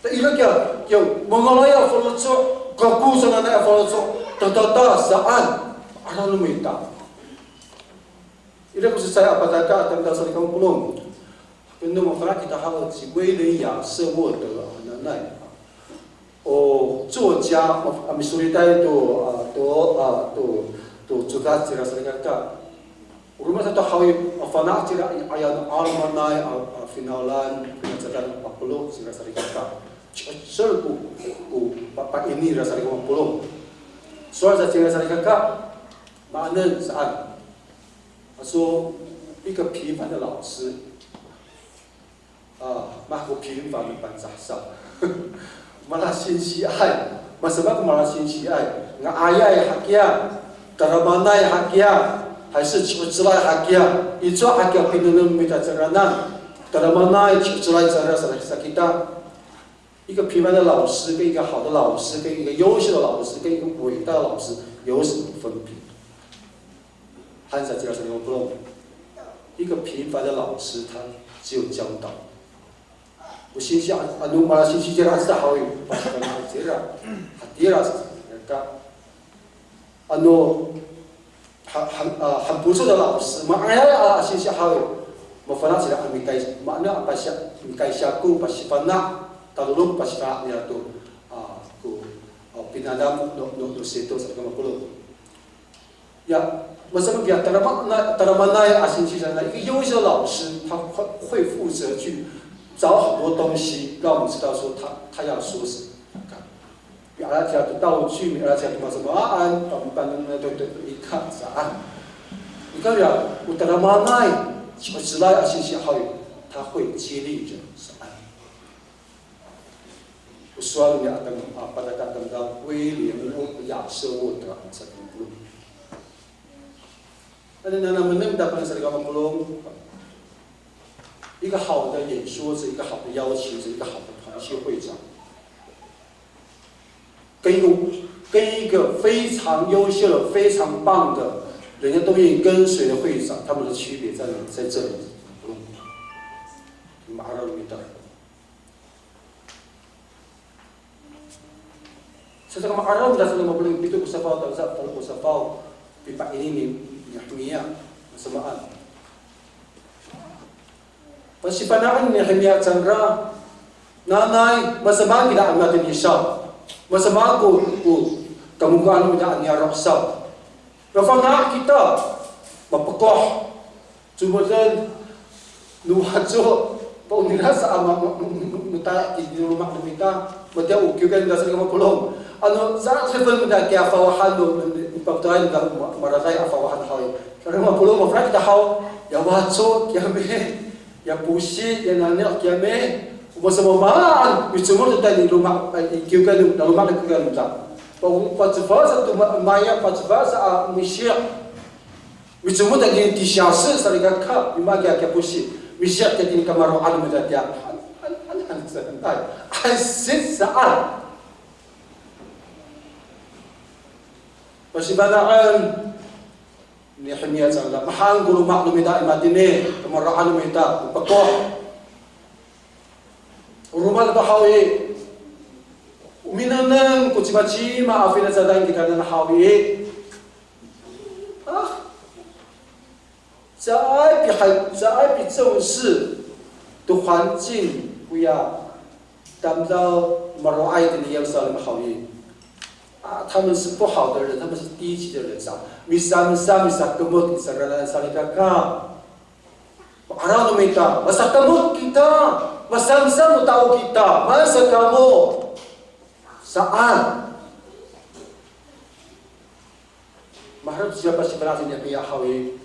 Ta ira kiya, kiya mangalay a faloco', kako sananay a faloco', tatata saan, 'araw no mita. Ira ko cecay a pataka a tamdaw salikaka mapolong. Keno mafana' kita haw ci 威廉亚瑟沃德 hananay. O, 作家, a, misolitay to, a, to, a, to, to codad cira salikaka. O roma sato haw i, a, fana' cira i 'ayaw no 'alomanay, a, a, finawlan, finacadan a polo' cira salikaka. Ci'icel ko, ko, pa, paini ira salikaka mapolong. Sowal sa cira salikaka, maanen saan. 他说，一个平凡的老师， A, mako 平凡的 Pangcah sa. Malasingsiay. Masamaan ko malasingsiay? Nga'ayay hakiya, tadamaanay hakiya, hay se ci'ocelay hakiya. Icowa hakiya pinengneng mita cangraan. Tadamaanay, ci'ocelay cangra sa, sa kita. 一个平凡的老师跟一个好的老师，跟一个优秀的老师，跟一个伟大的老师有什么分别？ Hansa cira sa ni Oklong. 一个平凡的老师，他只有教导。O singsi, ano malasingsi cira sa haw i, pasifana' cira. Hatira sa, ka, ano, ha, ha, a, 很不错的老师, maayay a singsi haw i, mafana' cira a mikay, maayay a pasi, mikaysako, pasifana'. Talolong pasifana' nira to, a, ko, a, pinanam no, no, no sito sa kama polong. Ya, masamaan kiya tadamaanay, tadamaanay a singsi sanay, 一个优秀的老师，他会，会负责去找很多东西，让我们知道说他，他要说什么。Miala kiya to 道具, miala kiya to masamaan, pampaneng to, to, to, ika saan. Nika ya, o tadamaanay, o cecay a singsi haw i, 他会激励人 saan. O sowal niya a tam-, a, patata a tamdaw, 威廉沃特, 亚瑟沃特 sa kama polong. Ano nanay a meneng ta pang sa kama polong. 一个好的演说者，一个好的邀请者，一个好的团契会长，跟一个，跟一个非常优秀的、非常棒的，人家都愿意跟随的会长，他们的区别在哪？在这里。Ma'araw kita. Sa, sa kama ma'araw kita sa lima polo' pito ko safaw, tangasa tolo ko safaw, pipaini ni, ni Nehemiya, masamaan. Pasifana'en ni Nehemiya cangra, nanay, masamaan kita a matini saw. Masamaan ko, ko, kamokoan no mita a niyaro' saw. Mafana' kita, mapekoh. Comoden no waco, paonira sa a ma, ma, ma, ma, matala i loma' no mita, matiya o kiwkay no mita sa lima polo'. Ano, sa, sa, sa, mita kiya fawahan no, no, no, no, papatay no mita ma, maraday a fawahan haw i. Sa lima polo', mafana' kita haw, ya waco, kiyami, ya posi, ya nani', kiyami. O masamamaan, micomod to tayni loma', ay, kiwkay no, loma' no kiwkay no mita. Pa, pacefal sato ma, maya, pacefal sa a misi'. Micomod tayni tisiyasi salikaka, mimaki a kiya posi. Misi' tayni kamaro'an no mita tiya. Han, han, han, han, saan. Ay, sit saan. Pasifana'en ni Nehemiya cangra, mahaen ko loma' no mita i matini, kamaro'an no mita, pekoh. O roma to haw i, o minengneng ko cimacima a finacadan kitanan haw i. A, caay pi, caay picosi to 环境 koya tamdaw maro'ay tini Yerusalem haw i. A, 他们是不好的人，他们是低级的人，sa, misamsam, misakemot, misaranan salikaka. Ma'araw no mita, masakemot kita, masamsam no tao kita, maan sa kamo. Saan. Maherek siya pasifana'en ni Nehemiya haw i,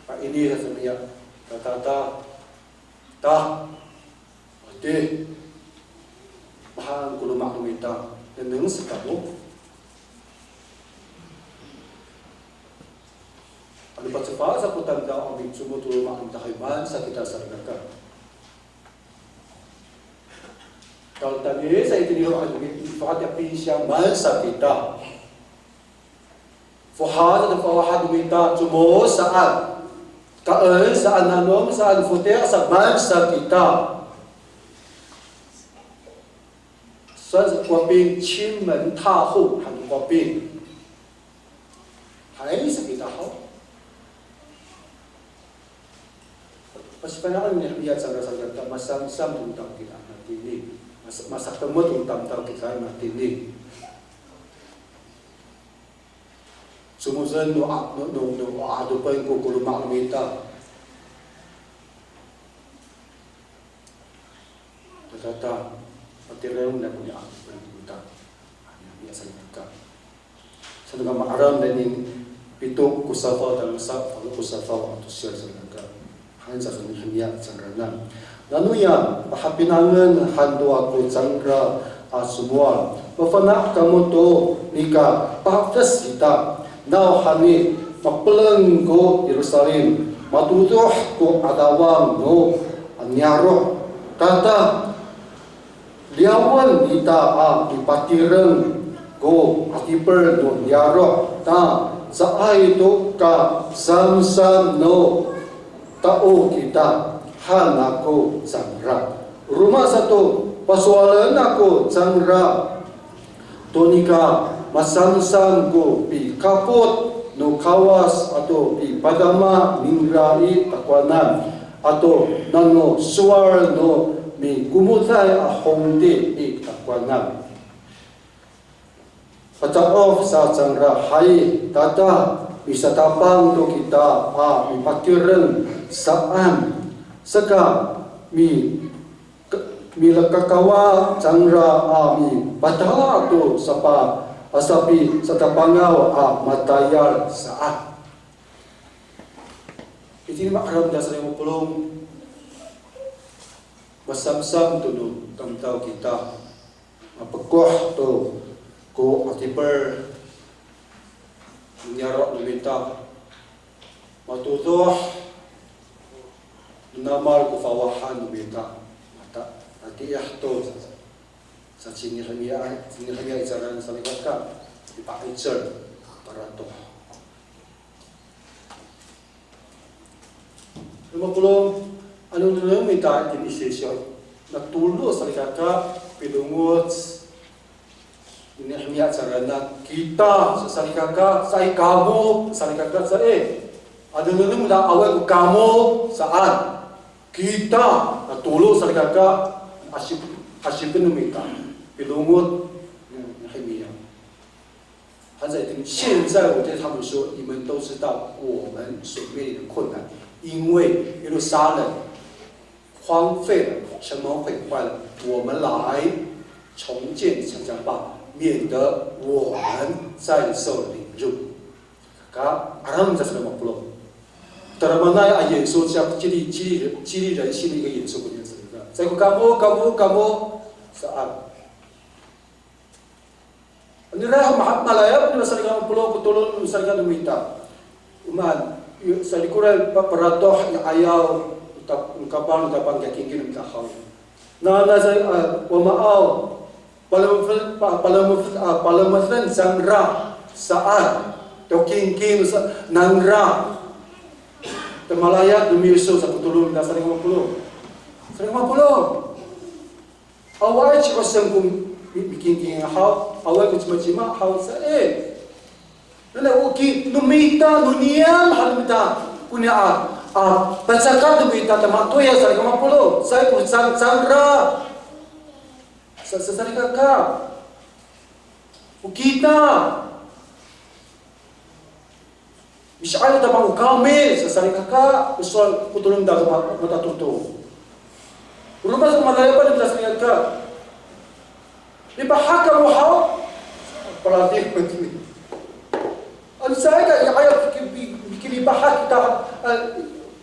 paini sa niya, ta, ta, ta, ta, ati, mahaen ko loma' no mita, nengneng sa kamo. Ano pacefal sa ko tamdaw a micomod to loma' no mita haw i, maan sa kita salikaka. Talo tayni sa itini i loma' no mita, fakat ya pinsiya, maan sa kita. Fohat to fawahat no mita, comod saan. Kaen saan, nanom saan, foter saan, maan sa kita. Saan sa ko Waping, 亲门踏户 han ko Waping. Hay sa kita haw. Pasifana'en ni Nehemiya cangra salikaka, masamsam to tamdaw kita matini. Mas, masakemot to tamdaw kita matini. Comoden no, a, no, no, no, a, adopen ko, ko loma' no mita. Tatata, patireng nako ni adopen no mita. Nehemiya salikaka. Saan ko ma'araw tayni pito ko safaw, tangasa falo ko safaw a tosiyar salikaka. Han sa ni Nehemiya cangraanan. Nanoya, pahapinangen han to ako cangra a somowal. Mafana' kamo to nika pafes kita. Nawhani mapeleng ko Yerusalem. Matodoh ko 'adawang no niyaro'. Tata, liyawen ita a mipatireng ko 'atipel no niyaro', ta caay to ka samsam no tao kita, han ako cangra. Roma sato, pasowalen ako cangra to nika masamsam ko pikapot no Kawas ato pipadama ningra i takowanan, ato nano sowal no mikomoday a hongti i takowanan. Pata'of sa cangra, hay, tada, misatapang to kita a mipatireng saan, saka mi, milekakawa cangra a mipatala to sapa, a sapisatapangaw a matayal saan. Itini ma'araw no mita salikaka mapolong, masamsam to no tamdaw kita. Mapekoh to ko 'atipel no niyaro' no mita. Matodoh no namal ko fawahan no mita. Mata, matiih to sa, sa cinihamiya, cinihamiya i ca'of no salikaka, mipa'icel, paratoh. Mapolong, ano nengneng mita itini i Sisyo, na tolo salikaka pilongoc, cinihamiya ca'of no kita, sa salikaka, sa i kamo, salikaka, sa i. Ano nengneng mita awaay ko kamo, saan. Kita, na tolo salikaka, asip, asipen no mita, pilongoc, cinihamiya. 他在听，现在我对他们说，你们都知道我们所面临的困难，因为耶路撒冷荒废了，城门毁坏了，我们来重建城墙吧，免得我们再受凌辱。Ka, aram sa sila mapolong. Tadamaanay a 演说，这样激励、激励人、激励人心的一个演说，不是这个。再过 kamo, kamo, kamo, saan. Nira ma-, malayap no salikaka mapolong ko tolo no salikaka no mita. O maan, i, salikoray pa-, paratoh i 'ayaw, ta-, kapal no Tapang kiya kingking no mita haw. Na, na sa, a, Wamaaw, palemed, pa-, palemed, a, palemeden cangra saan to kingking sa, nangra. Ta malayap no miso sa ko tolo no mita salikaka mapolong. Salikaka mapolong. Awaay ci Hosen ko mi-, mikingking haw, awaay ko cimacima haw sa i. Nanay o ki, no mita, no niyam han no mita, koniya a, a, pacakat no mita, ta matoya salikaka mapolong, sa i ko cangcangra. Sa, sa, salikaka. O kita. Misi'ayaw ta mangokami, sa salikaka, o sowal ko tolo no mita a matatoto. O roma sa malayapan no mita salikaka. Lipahak kamo haw, palati ko tini. Ano caay ka, i 'ayaw ki, ki, kilipahak kita, a,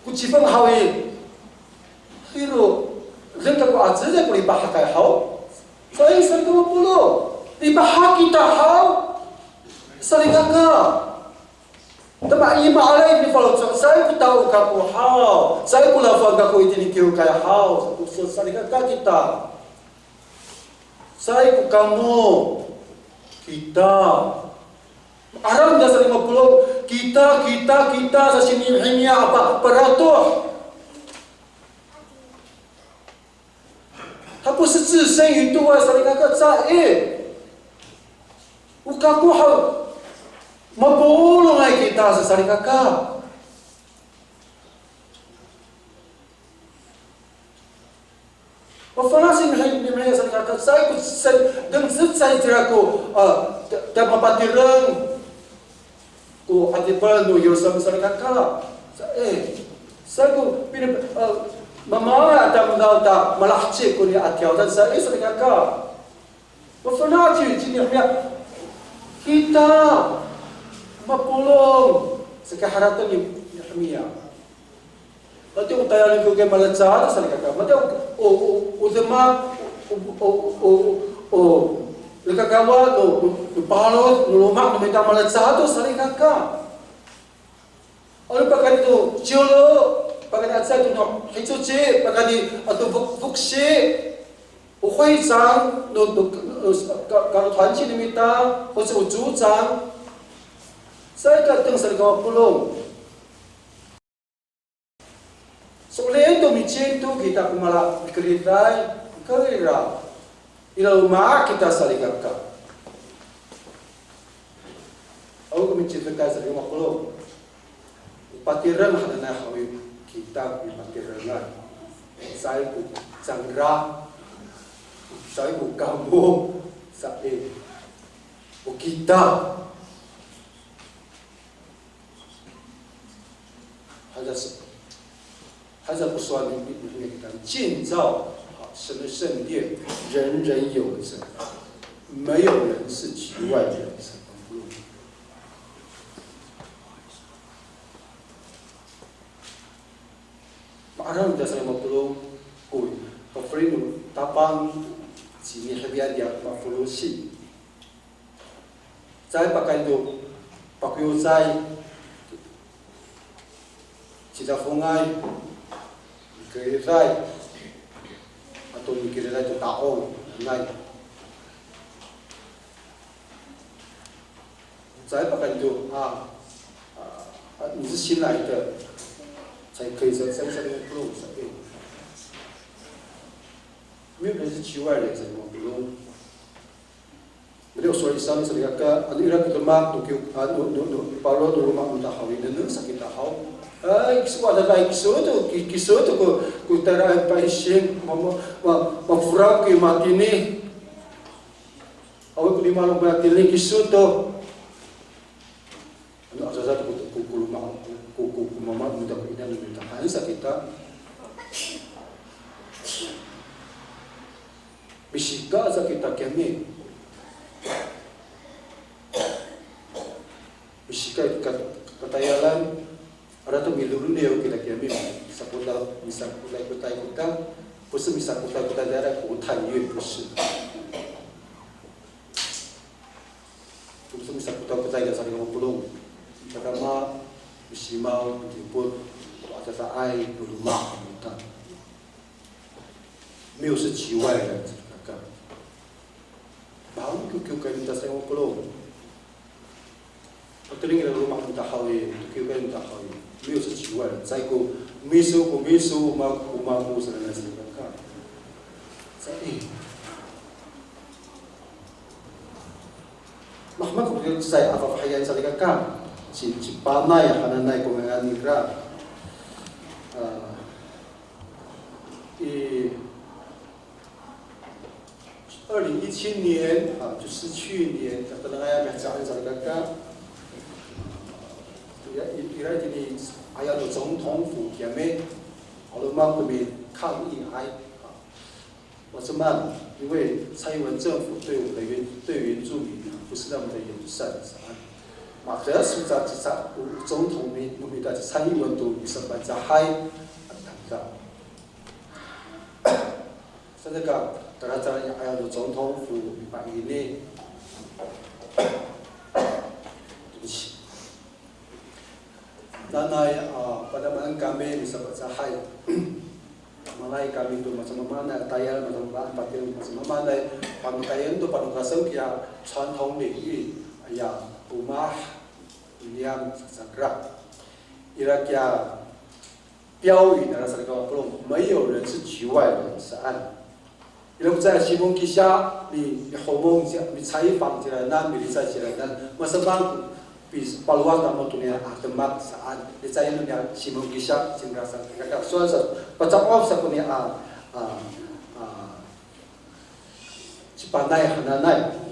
ko cifeng haw i. Hiro, deng kako a cecay ko lipahakay haw. Sa i, salikaka mapolong. Lipahak kita haw. Salikaka. Tama i ma'alay nifaloco', caay ko tao kako haw, caay ko lafang kako itini kiwkay haw, sa, salikaka kita. Caay ko kamo, kita. Aram da salikaka mapolong, kita, kita, kita, sa cinihamiya a pa-, paratoh. 他不是置身于度外 salikaka, caay. O kako haw, mapolongay kita sa salikaka. Mafana' sa i, mihay, mihay salikaka, caay ko, caay, deng cecay cira ko, a, ta, ta mapatireng ko 'atipel no Yerusalem salikaka. Sa, e, caay ko pina, a, mamangay a tamdaw ta malaheci koniya a tiyawdan sa, e, salikaka. Mafana' ci, ci Nehemiya. Kita mapolong saka harateng ni Nehemiya. Matiya o tayal no kiwkay malecad salikaka. Matiya o, o, o, o demak, o, o, o, o lekakawa no, no, no palod, no loma' no mita malecad to salikaka. Ano pakayni to ciyolo, pakayni aca to no hicoci, pakayni ato fok-, foksi, o 会长 no, no, no, ka, ka, 团契 no mita, 或者 o 组长. Caay ka teng salikaka mapolong. So'elin to micin to kita ko mala mikeriday, mikerira. Ira loma' kita salikaka. Awa ko micin to ka salikaka mapolong. Patireng hananay haw i kita ko mipatirengan. caay ko cangra, caay ko kamo, caay ko kita. 还在是，还在不说你，你，你，你看，建造好神的圣殿，人人有责，没有人是局外人。Ma'araw kita sa mapolong ko, ko fri no Tapang, ci Nehemiya tiya mafolosi. Caay pakayni to pakoyocay, cidafongay, mikeriday, ato mikeriday to ta'ong, hanay. Caay pakayni to, a, a, a, 你是新来的，才可以在，在这边不用，在这边。没有人是局外人，在这边不用。 Mali o sowal i saan, salikaka, ano ira ko demak no kiw, a, no, no, no, paro no loma' no mita haw i, nengneng sa kita haw. Ay, kiso, adadaay kiso to, ki-, kiso to ko, ko tayra a paising, ma, ma, ma, maforaw ko matini. Awa ko lima no matini kiso to. Ano adada to ko, ko, ko loma', ko, ko, ko mama no mita, ko ina no mita, han sa kita. Misika sa kita kiyami. Misika i ka-, katayalan, ira to miloloniw kita kiyami. Misakota, misakota kita, kita, 不是 misakota kita, 国泰也不是。 Tumso misakota kita i, salikaka mapolong. Kita kama, misimaw, midipot, to adadaay no loma' no mita. 没有是局外人，salikaka. Mahaen ko kiwkay no mita, salikaka mapolong. Patelingay no loma' no mita haw i, kiwkay no mita haw i, 没有是局外人, caay ko miso, ko miso, ma, ko mako, sanay, salikaka. Caay. Mahemek ko cecay a fafahiyan, salikaka. Ci, ci Panay hananay ko ngangan nira. A, i, 二零一七年, a, 就是去年, tatenangay a mihecaan, salikaka. Ira, ira itini i 'ayaw no 总统府 kiyami, 'aloman ko mi抗议ay. A, 我这么，因为蔡英文政府对我们的原，对原住民啊，不是那么的友善，是吧？Matiya sa, sa, sa, 总统 mi, no mita ci 蔡英文 to misaPangcahay, a, 对不起。 Nanay, a, padamaen kami misaPangcahay. Malay kami to masamaamaanay, tayal masamaamaanay, patil masamaamaanay, panokayen to panokasen kiya 传统礼仪, aya, omah, niyam, sasakra. Ira kiya 标语 nangra, salikaka mapolong, 没有人是局外人 saan. Ira ko caay a Simon Kisa, mi, mihomong, mi采访 cingraan, milicay cingraan, masamaan ko pi, palowad namo toniya a demak saan. Licayen no niya Simon Kisa cingra, salikaka, sowal sa, paca'of sa koniya a, a, a, ci Panay hananay.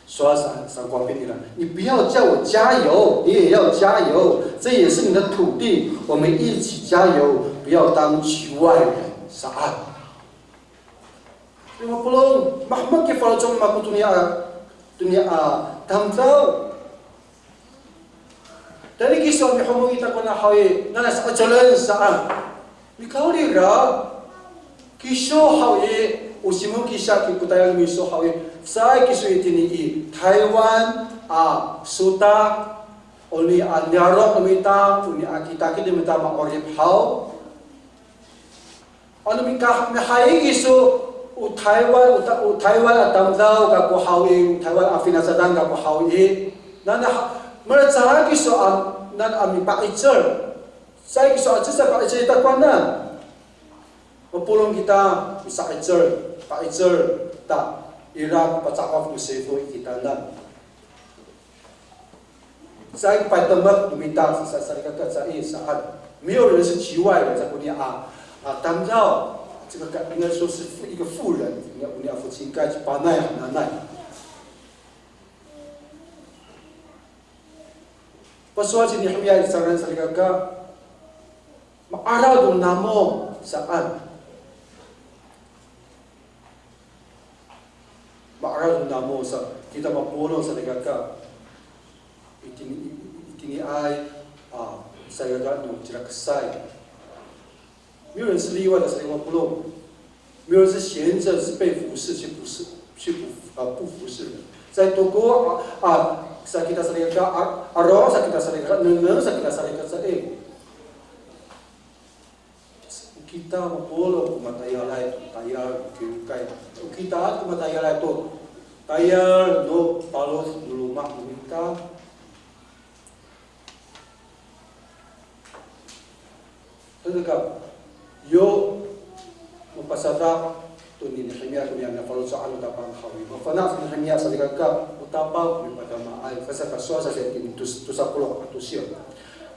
Sowal sa, sa ko api nira, 你不要叫我加油，你也要加油，这也是你的土地，我们一起加油，不要当局外人 saan. Ira mapolong, mahemek ko faloco' no mako toniya, toniya a tamdaw. Tayni kiso a mihomong ita kona haw i, nanay sa'icelen saan. Nikawrira, kiso haw i, o Simon Kisa ko tayal no miso haw i, caay kiso itini i Taywan a sotak, o ni a niyaro' no mita, o ni a kitakit no mita ma'orip haw. Ano mika, mihayi kiso, o Taywan, o Ta, o Taywan a tamdaw kako haw i, o Taywan a finacadan kako haw i. Nana, malecad kiso a, nana a mipa'icel. Caay kiso a cecay pa'icel i takowanan. Mapolong kita, misa'icel, pa'icel ta, ira paca'of no sifo i kitanan. Caay paytemek no mita, sa, salikaka, caay saan. 没有人是局外人 sa koniya a, 啊，tamdaw, 这个应该说是一个妇人，应该我们要说应该是 panay hananay. Pasowal ci Nehemiya i cangraan salikaka, ma'araw to namo saan. Ma'araw to namo sa, kita mapolong salikaka. Itini, itiniay, a, salikaka no cilaksay. 没有人是例外的，salikaka mapolong. 没有人是闲着是被服侍，去服侍，去服，啊，不服侍的。Sa to ko, a, a, sa kita salikaka, a, aro sa kita salikaka, nengneng sa kita salikaka, sa, e. Kita mapolong ko matayalay to tayal kiwkay. Kita ko matayalay to tayal no palod no loma' no mita. Saka, yo mapasadak to ni Nehemiya ko niyam a faloco'an no Tapang haw i. Mafana' ci Nehemiya salikaka, o Tapang ko mipadamaay. Saka, sowal sa itini tos-, tosa polo' a tosir.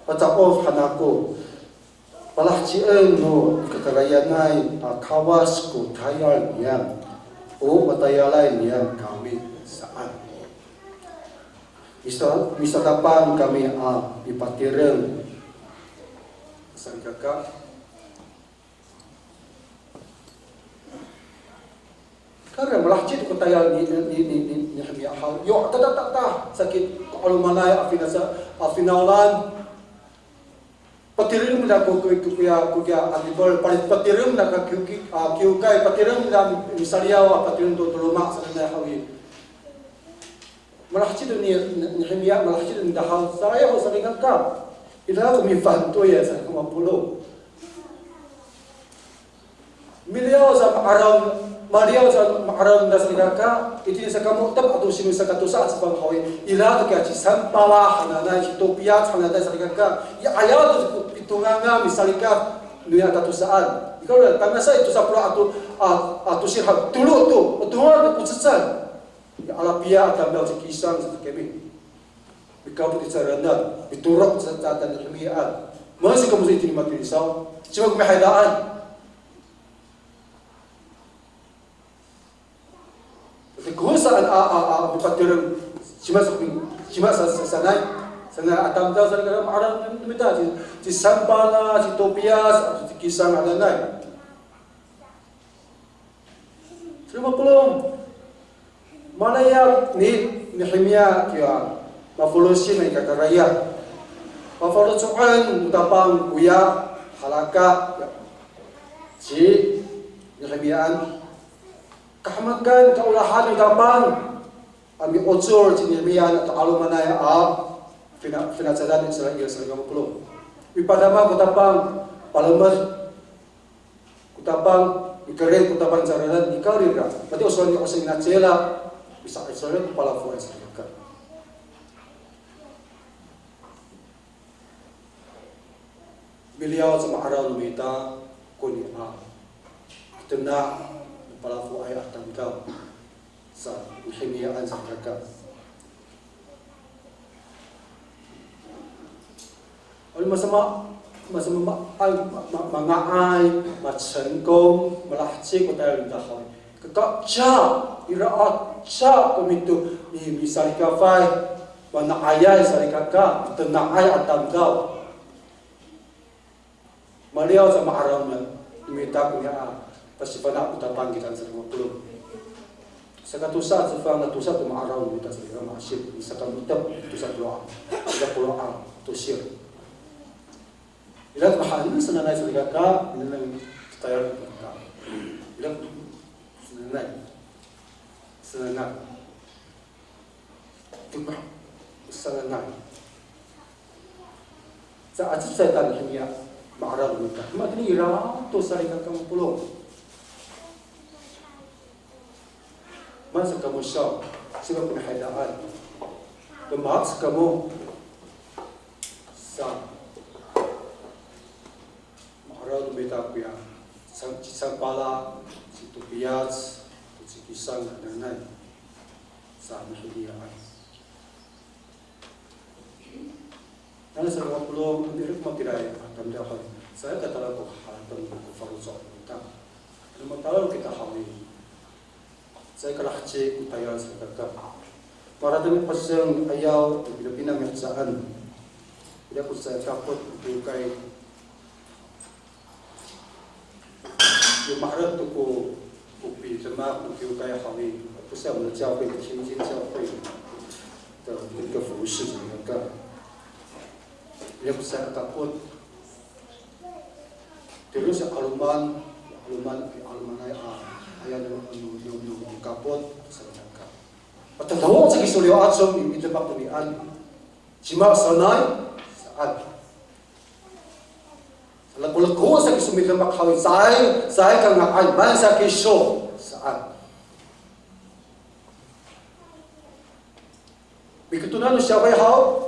Paca'of han ako. Palahecien no kakarayanay a Kawas ko tayal niyam, o matayalay niyam kami saan. Misa-, misatapang kami a mipatireng. Salikaka. Kira malaheci ko tayal ni, ni, ni, ni, ni Nehemiya haw. Yo, ta, ta, ta, ta, saki ko 'alomanay a fina sa, a finawlan. Patireng nira ko, ko, ko, koya, koya a libel, pa-, patireng nira ko kiwki-, a, kiwkay, patireng nira misaliyaw, a, patireng to, to loma' sanay haw i. Malaheci to ni, ni, Nehemiya, malaheci to nira haw, saan ho salikaka. Ira ko mifantoy a, sa ko mapolong. Miliyaw sa ma'araw, maliyaw sa ma'araw nira salikaka, itini saka mo^tep ato sino saka tosa a cefang haw i, ira to kiya ci Sanpalat hananay, ci Topiyac hananay salikaka, i 'ayaw to ko pitongangan misalikat noya tatosaan. Nika ora, tangasa i tosa polo' ato, a, a tosir haw, tolo to, o tolo to ko cecay. I Alapiya a tamdaw ci Kisang sa kami. Mikapot i ca'edaan, mitorok sa, sa, sa Nehemiyaan. Masi kamo sa itini matini saw, cima ko mihaydaan. Tati ko saan a, a, a, mipatireng, cima sa, cima sa, sa, sanay, sanay a tamdaw sa, ma'araw no mita, ci, ci Sanpalat, ci Topiyac, ci Kisang hananay. Saka mapolong. Malaya ni Nehemiya kiya mafolosien i kakarayan. Mafaloco'en no Tapang koya halaka ci Nehemiyaan. Kahemekan kaolahan no Tapang a mi'ocor ci Nehemiyaan ato 'alomanay a fina-, finacadan Israil, saka mapolong. Mipadama ko Tapang, palemed ko Tapang, mikerid ko Tapang i ca'edaan, nikawrira. Matiya o sowal ni Oseng nacila, misa'icel ko palafoay salikaka. Miliyaw sa ma'araw no mita, koni a, mitena' no palafoay a tamdaw sa Nehemiyaan salikaka. Ano masama, masama, ma-, ay, ma-, ma-, manga'ay, ma-, 成功, malaheci ko tayal nira haw i. Kaka, ca, ira a, ca, ko mito, mi, misalikafay, mana'ayay salikaka, mitena'ay a tamdaw. Maliyaw sa ma'araw no mita koniya a pasifana' ko Tapang kita saka mapolong. Saka tosa a cefang, na tosa to ma'araw no mita saka ma'asip, saka mo^tep, tosa polo' a, saka polo' a tosir. Ira ko mahaen sananay salikaka, nengneng tayal kita. Ira ko sananay. Sananay. Tima, sananay. Sa, a cecay ta Nehemiya, ma'araw no mita. Matini ira to salikaka mapolong. Maan sa kamo saw, cima ko mihaydaan. Tomac kamo. Sa. Ma'araw no mita koya, san-, ci Sanpalat, ci Topiyac, ci Kisang hananay. Sa Nehemiyaan. Nanay sa mapolong, ano ira ko matiraay a tamdaw haw i. Sa katala ko harateng ko faloco' Ano matalaw kita haw i, caay kalaheci ko tayal salikaka. Para tini paseng ayaw, pinapina mihecaan. Ira ko caay kapot ko kiwkay. Yo maherek to ko, ko pidemak no kiwkay haw i, paseng no 教会的 天津教会的一个服侍 salikaka. Ira ko caay kapot. Tiro sa 'aloman, 'aloman, 'alomanay a, aya no, no, no, no kapot salikaka. Matalaw sa kiso liyaw a, so mi, midemak to niyaan. Cima sanay, saan. Lekoleko sa kiso midemak haw i, caay, caay kanga'ay, maan sa kiso, saan. Miketonan no siyaway haw,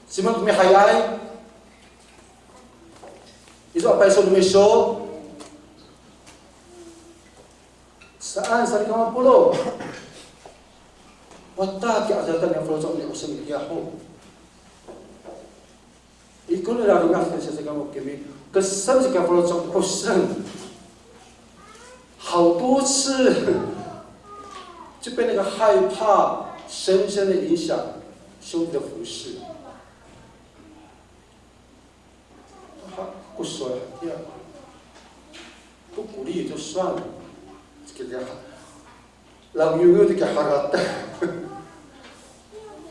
cima ko mihayay, iso a payso no miso, saan sa, salikaka mapolong. Wata ki'adatan niya faloco' ni 'Osem itiya ho. Ikor nira roma sa, salikaka mapolong, kesem sa ko faloco' ni 'Osem. 好多次就被那个害怕深深的影响兄弟的服侍。 Ko sowal hatiya, ko 鼓励就算了，这个 langyongyo to kiya harateng.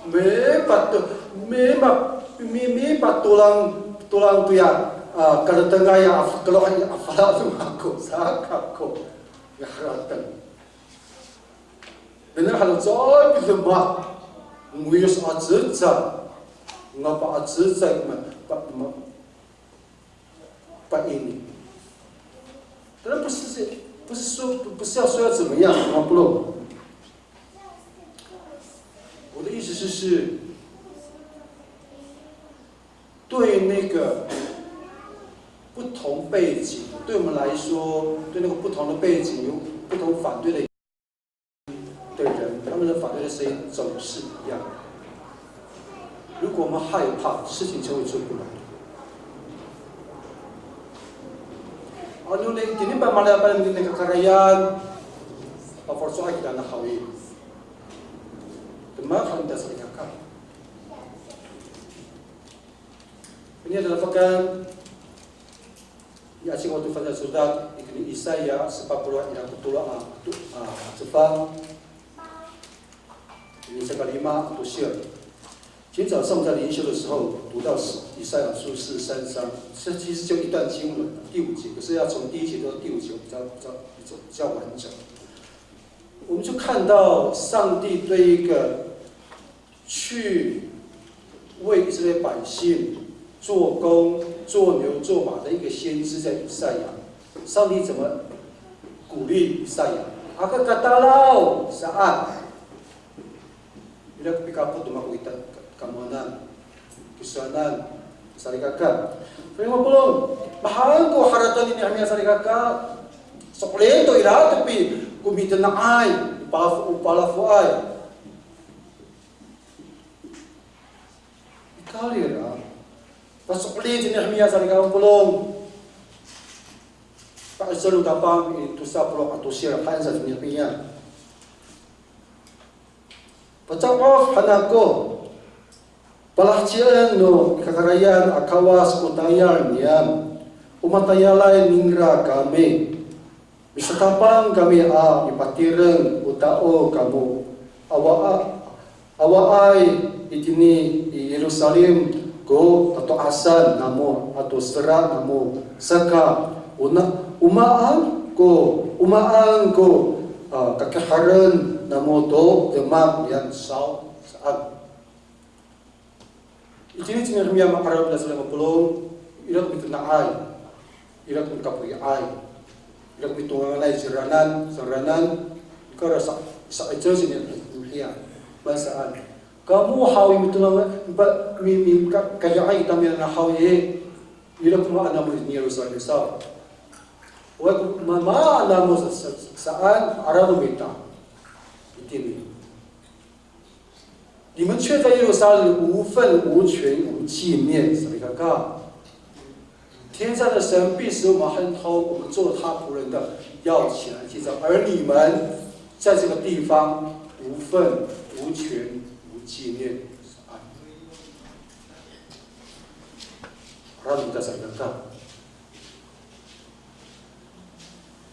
Mipato, mipa, mi, mipatolang, tolang toya, a, karatengay a, keloh a fala to mako, sa kako, ya harateng. Nengneng halo caay pidemak, ngoyos a cecay, ngapa a cecay, ma, pa, ma, pa ini. 当然不是，不是说，不是要说要怎么样，啊，不。我的意思是，是对那个不同背景，对我们来说，对那个不同的背景有不同反对的 的人，他们的反对的声音总是一样。如果我们害怕，事情就会做不来。Ano nai, itini pamalapalay nai kakarayan, pafaloco'ay kita na haw i. Demak han ta salikaka. Ini adalah pekan Ya, 请我读翻译出来，一个以赛亚十八部落，一个部落啊，啊，这方，你这个 lima 读写。今早上在灵修的时候，读到以赛亚书四十三章，这其实就一段经文，第五节，可是要从第一节到第五节比较，比较，比较，比较完整。我们就看到上帝对一个 去为以色列百姓做工、做牛做马的一个先知叫以赛亚。上帝怎么鼓励以赛亚？Aka katalaw saan. Ira ko pikapot no mako ita, kamoanan, kisowanan, salikaka. Salikaka mapolong, mahaen ko harateng ni Nehemiya salikaka. So'elin to ira to pi, ko mitena'ay, o pala, o palafoay. Ikawrira, paso'elin ci Nehemiya salikaka mapolong. Pa'icel no Tapang i tosa polo' a tosir han sa ci Nehemiya. Paca'of han ako, palahecien no kakarayan a Kawas ko tayal niyam, o matayalay ningra kami. Misatapang kami a mipatireng o tao kamo. Awa, awaay itini i Yerusalem ko tato'asan namo ato sera namo, saka o na, o maan ko, o maan ko, a, kakiharen namo to demak niyam saw saan. Itini ci Nehemiya ma'araw nira salikaka mapolong, ira ko mitena'ay, ira ko mikapoi'ay, ira ko mitonganganay cingranan, cangranan, nika ra sa, sa'icel ci Nehemiya, maan saan. Kamo haw i mitongangan, mipa, mi, mi, ka, kaya'ay tamiyanan haw i, ira ko maan namo i Yerusalem saw. Wa ko ma, maan namo sa, sa, saan, 'araw no mita. Itini. 你们却在耶路撒冷无份无权无纪念，salikaka. 天上的神必使我们亨通，我们做他仆人的要起来建造，而你们在这个地方无份、无权、无纪念。Amin. Ran kita sa ika.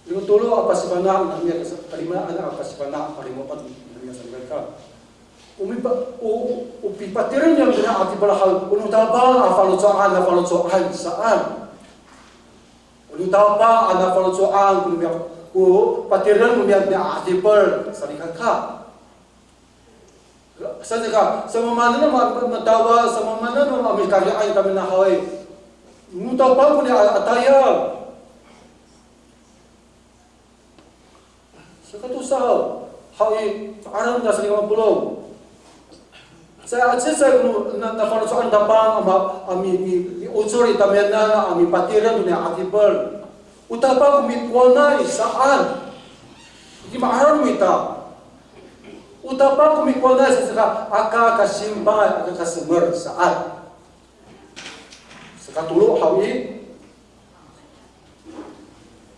Limtolo a pasifana' namiya, kalima a pasifana' a limo'ot namiya sa ika. O mipa, o, o pipatireng niyam kona 'atipel haw, o no Tapang a faloco'an, a faloco'an saan. O no Tapang a faloco'an, ko no miya, ko patireng no miya, miya 'atipel, salikaka. Saan ka, samamaanen a ma, ma, matawal, samamaanen a ma, mikari'ay kami na haw i. O no Tapang koni a, a tayal. Saka tosa haw, haw i, pa'araw no mita salikaka mapolong. Sa, a, sa, sa, no, na, nafaloco'an no Tapang, a ma, a mi, mi, miocor i tamiyanan, a mipatireng to niya 'atipel. O Tapang ko mikowanay saan. Iti ma'araw no mita. O Tapang ko mikowanay saan saka, aka kasimpay, aka kasemer saan. Saka tolo haw i,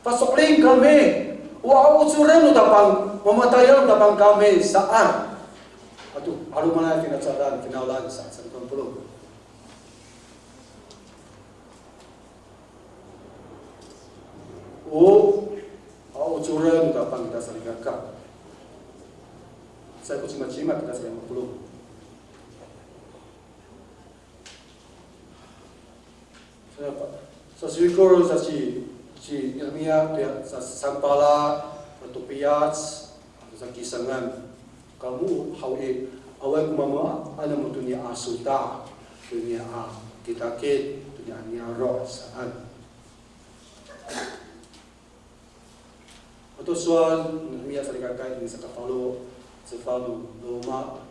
paso'elin kami, o ocoren no Tapang, mamatayal no Tapang kami saan. Ato, 'alomanay finacadan, finawlan saan, saan ko polong. O, a, ocoren no Tapang kita salikaka. Sa ko cimacima kita salikaka mapolong. Sa, sa sawikor sa ci, ci Yeremiya to ya, sa Sanpalat, Topiyac, sa Kisangan. Kamo haw i, awaay ko mamaan namo to niya a sota', to niya a kitakit, to niya a niyaro' saan. Ato sowal, Yeremiya salikaka ini sakafalo, safalo, loma',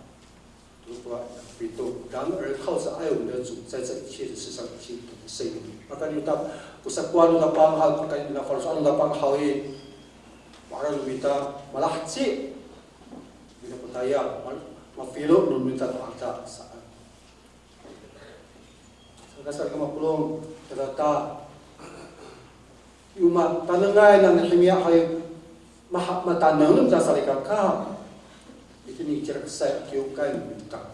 tolo, pito. 然而靠着爱我们的主，在这一切的事上已经得胜。Pakayni to, ko sakowan no Tapang haw, pakayni to nafaloco'an no Tapang haw i, ma'araw no mita, malaheci. Mita ko tayal, ma, mafilo no mita ko ata saan. Saka salikaka mapolong, tatata. Yo matanengay na Nehemiya haw i, maha, mataneng no mita salikaka. Itini i cilaksay a kiwkay no mita.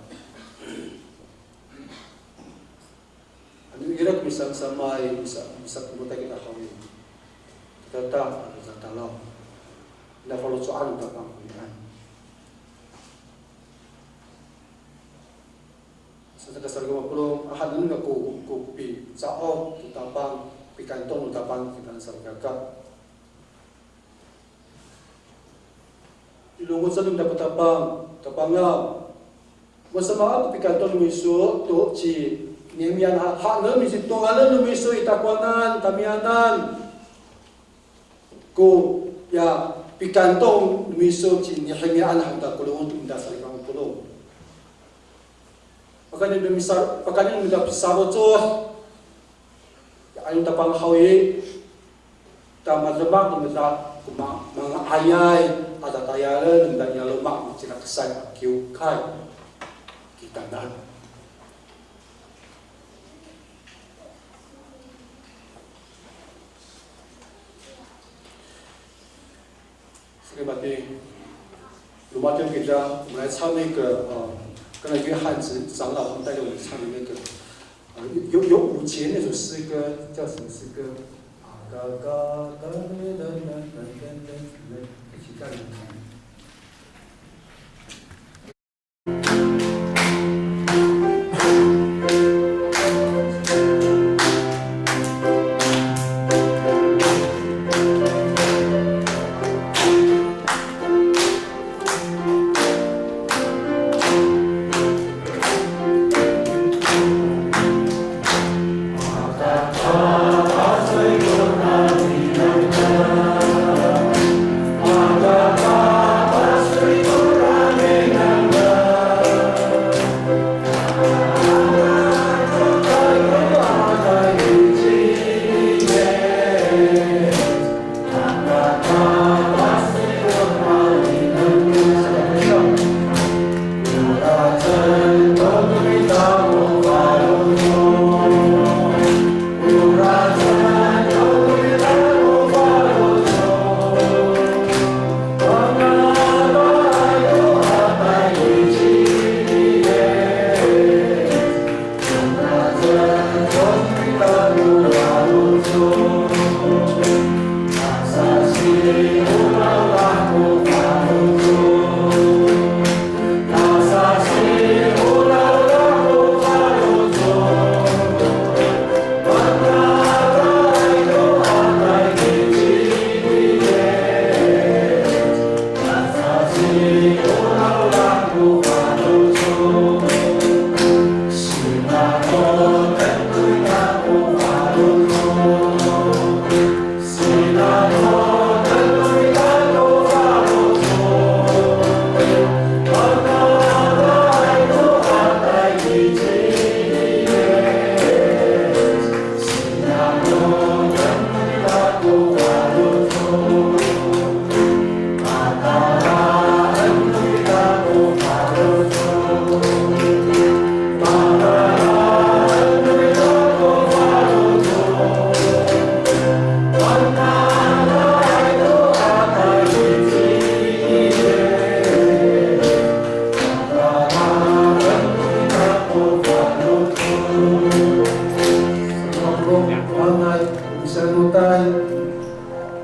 Ano ira ko misasamay, misa, misakomotay kita haw i. Tatata, tatalaw. Nafaloco'an no Tapang konian. Saka salikaka mapolong, a, haenen ko, ko pica'of to Tapang, pikantong to Tapang kita salikaka. Ilongocen no mita ko Tapang, Tapangaw. Masamaan ko pikantong no miso to ci Nehemiya, ha, haenen no miso, tonganen no miso i takowanan, tamiyanan. Ko ya pikantong no miso ci Nehemiyaan han ta ko longon to mita salikaka mapolong. Pakayni no mita, pakayni no mita pisaloco'. Ya, ano Tapang haw i, ta mademak no mita ko ma, manga'ayay a tatayalen no mita i loma' no cilaksay a kiwkay kitanan. Saka mati, lumatiw kita, 我们来唱那个，呃，刚才约翰长老他们带着我们唱的那个，呃，有，有五节那首诗歌，叫什么诗歌？啊，嘎嘎哒哒哒哒哒哒哒，一起带领唱。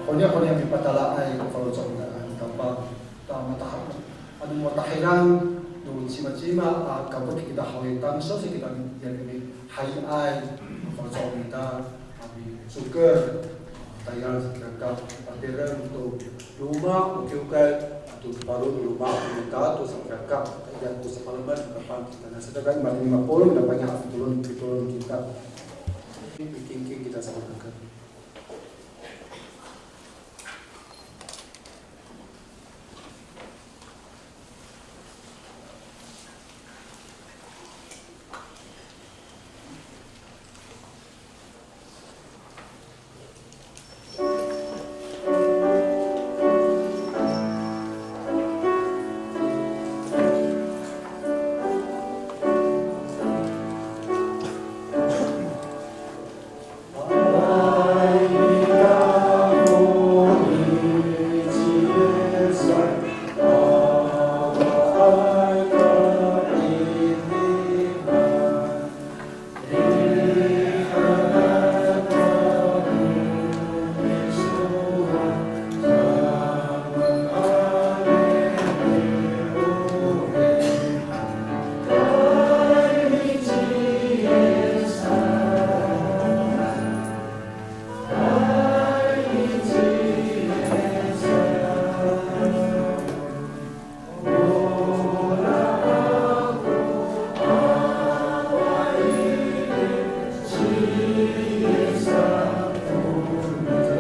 Honi, honi a mipatalaay ko faloco' ita a Tapang. Ta mataha, ano matahidang no cimacima a kabek kita haw i, tangsol sa kita miyahay ko faloco' ita a micoker, tayal sa kaka, patireng to loma' no kiwkay, to paro no loma' no mita, to sa kaka, kaiyan to sapalemed, kapan kita na sa kaka, i matini mapolong, na panya, pitolon, pitolon kita. Mikingking kita sa kaka.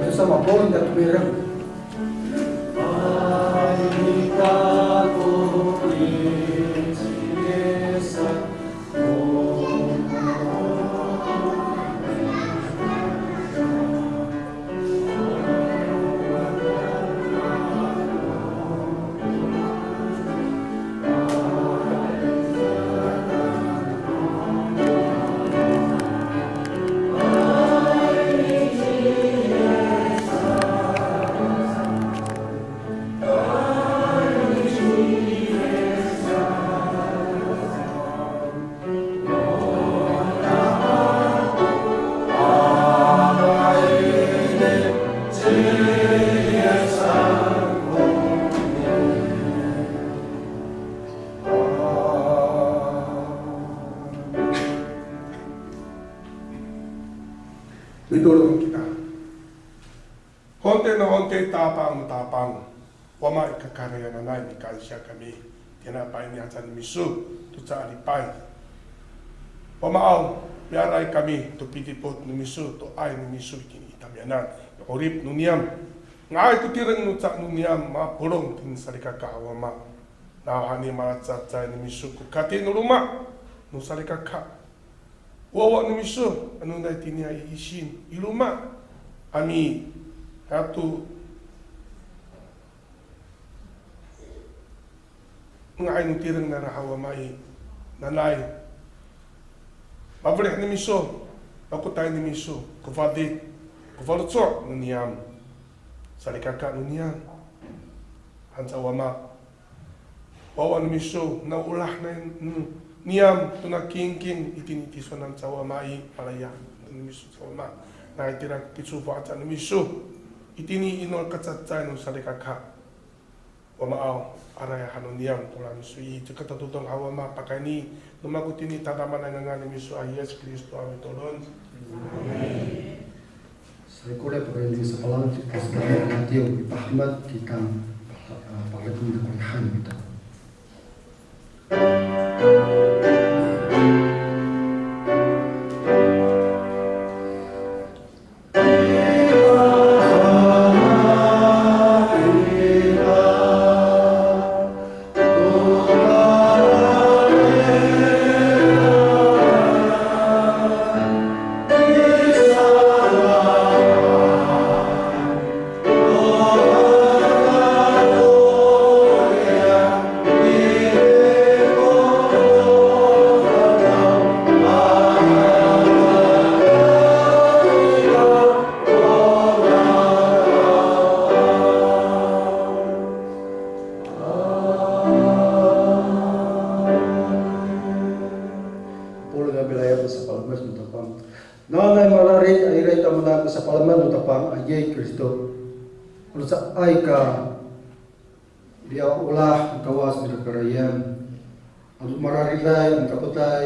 Ito sa mapolong kita tomireng. Mitolon kita. Honte no honte, Tapang no tapang, Wama i kakarayananay, mikansiya kami tina pa'ini haca no miso to caay lipay. Wama aw, miaray kami to pidipot no miso to ay no miso i tamiyanan, 'orip no niyam. Nga'ay ko tireng no ca no niyam mapolong tini salikaka a Wama. Nawhani malacecay no miso ko kati no loma' no salikaka. Wawa no miso, ano nai tiniay i isin, i loma', a mi, hato nga'ay no tireng nara haw Wama i, nanay mafelih no miso, makotay no miso ko fadit, ko faloco' no niyam, salikaka no niyam, han sa Wama. Wawa no miso, na olah nai no niyam tona kingking itini i tisowanan sa Wama i, palaya no miso sa Wama. Na itira picofo aca no miso itini i no kacacay no salikaka. Wama aw, araya han no niyam to lalan miso i, caka tatodong haw Wama pakayni, no mako tini tadamaanay ngangan no miso a Yis Kristo a mitolon. Amin. Saikor i, pakayni sa Palang, cika sa Palang, matiyo, mipahemek kita, ah, pangalitan kita, pangalitan kita. Caay ka liyaw a olah no Kawas i kakarayan, ato marariday a mikapotay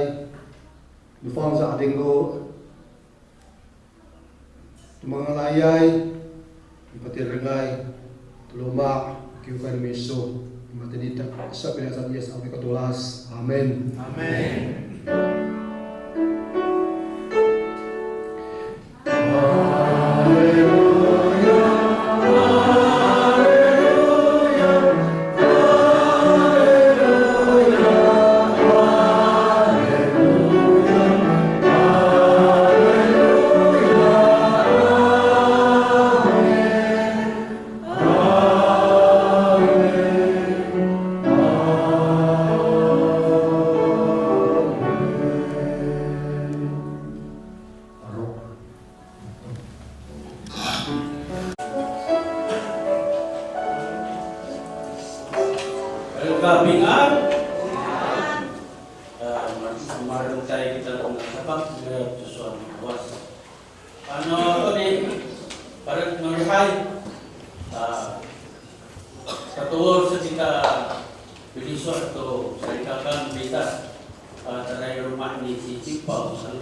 no Fangcalay Adingo, to mangalayay, mipatirengay to loma' kiwkay no miso, matini ta, sa pinasa ni Yis a mikatolas. Amin. Amin. Kapingan. Eh, mar-, marengtay kita to sapak, eh, to sowal no Kawas. Ano, to ni, para ngalihay. Ah, Katowal sa kita piliso' to salikaka no mita, a, tayra i loma' ni Cicipaw saan.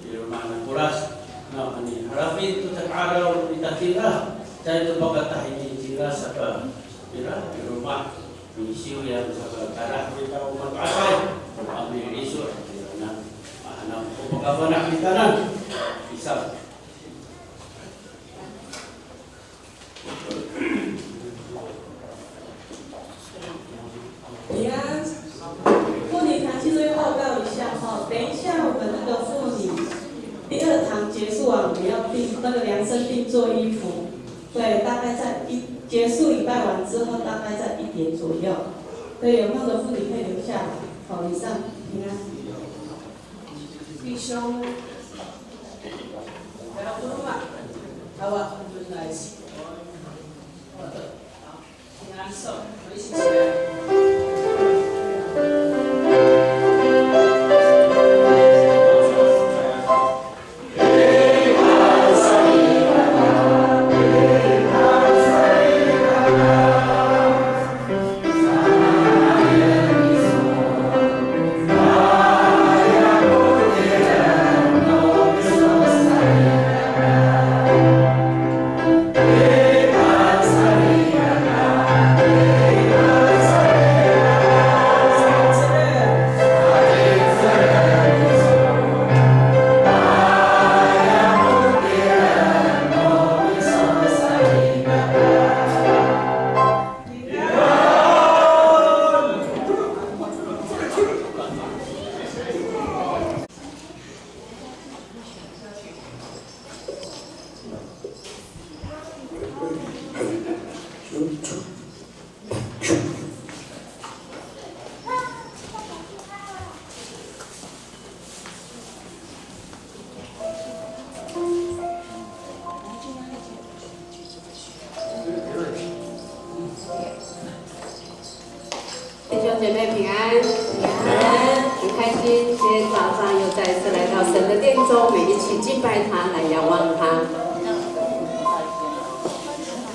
I loma' ni Kolas, nawhani halafin to caka 'araw no mita cingra, caay to pakatahini cingra saka ira i loma' ni Siwiyang saka tayra kita o mato'asay a miliso' cingra na. A, na ko pakafana' kitanan. Isa. 平安。妇女堂记得报告一下哈，等一下我们那个妇女第二堂结束啊，我们要订那个量身定做衣服。对，大概在一，结束礼拜完之后，大概在一点左右。对，有空的妇女可以留下来。好，以上，平安。弟兄， 弟兄姐妹平安。平安。很开心，今天早上又再一次来到神的殿中，我们一起敬拜他，来仰望他。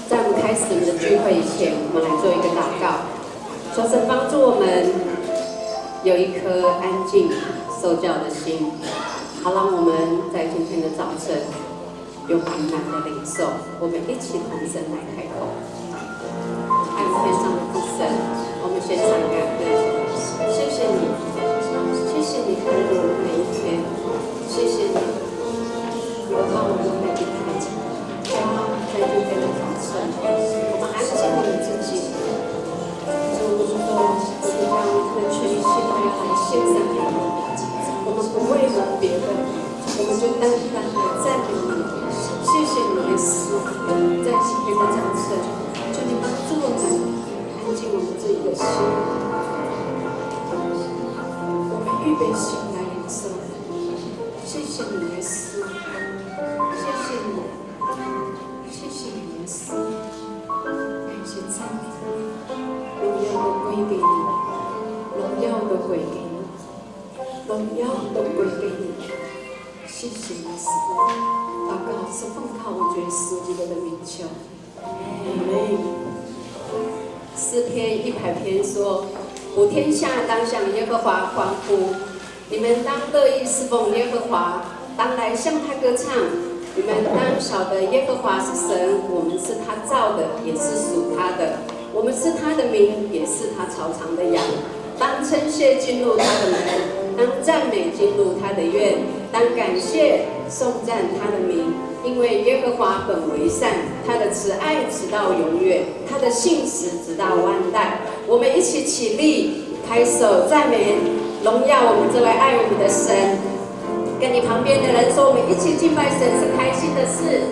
在我们开始我们的聚会以前，我们来做一个祷告。求神帮助我们有一颗安静受教的心，好让我们在今天的早晨 有满满的领受，我们一起同声来开口。爱我们天上的父神，我们献上感恩，谢谢你，谢谢你看顾我们每一天，谢谢你有让我们每一天，在今天的早晨，我们安静我们自己，主，我们都是将我们的全心来献上给你，我们不为了别的， 我们就单单的赞美你，谢谢你，耶稣，在今天的早晨，求你帮助我们安静我们自己的心，我们预备心来领受。谢谢你，耶稣，谢谢你，谢谢你，耶稣，感谢赞美你，荣耀都归给你，荣耀都归给你。 荣耀都归给你，谢谢耶稣。祷告是奉靠我主耶稣基督的名求。诗篇一百篇说，普天下当向耶和华欢呼，你们当乐意侍奉耶和华，当来向他歌唱。你们当晓得耶和华是神，我们是他造的，也是属他的。我们是他的民，也是他草场的羊。当称谢进入他的门，当赞美进入他的院，当感谢颂赞他的名，因为耶和华本为善，他的慈爱直到永远，他的信实直到万代。我们一起起立，拍手赞美荣耀我们这位爱我们的神。跟你旁边的人说，我们一起敬拜神是开心的事。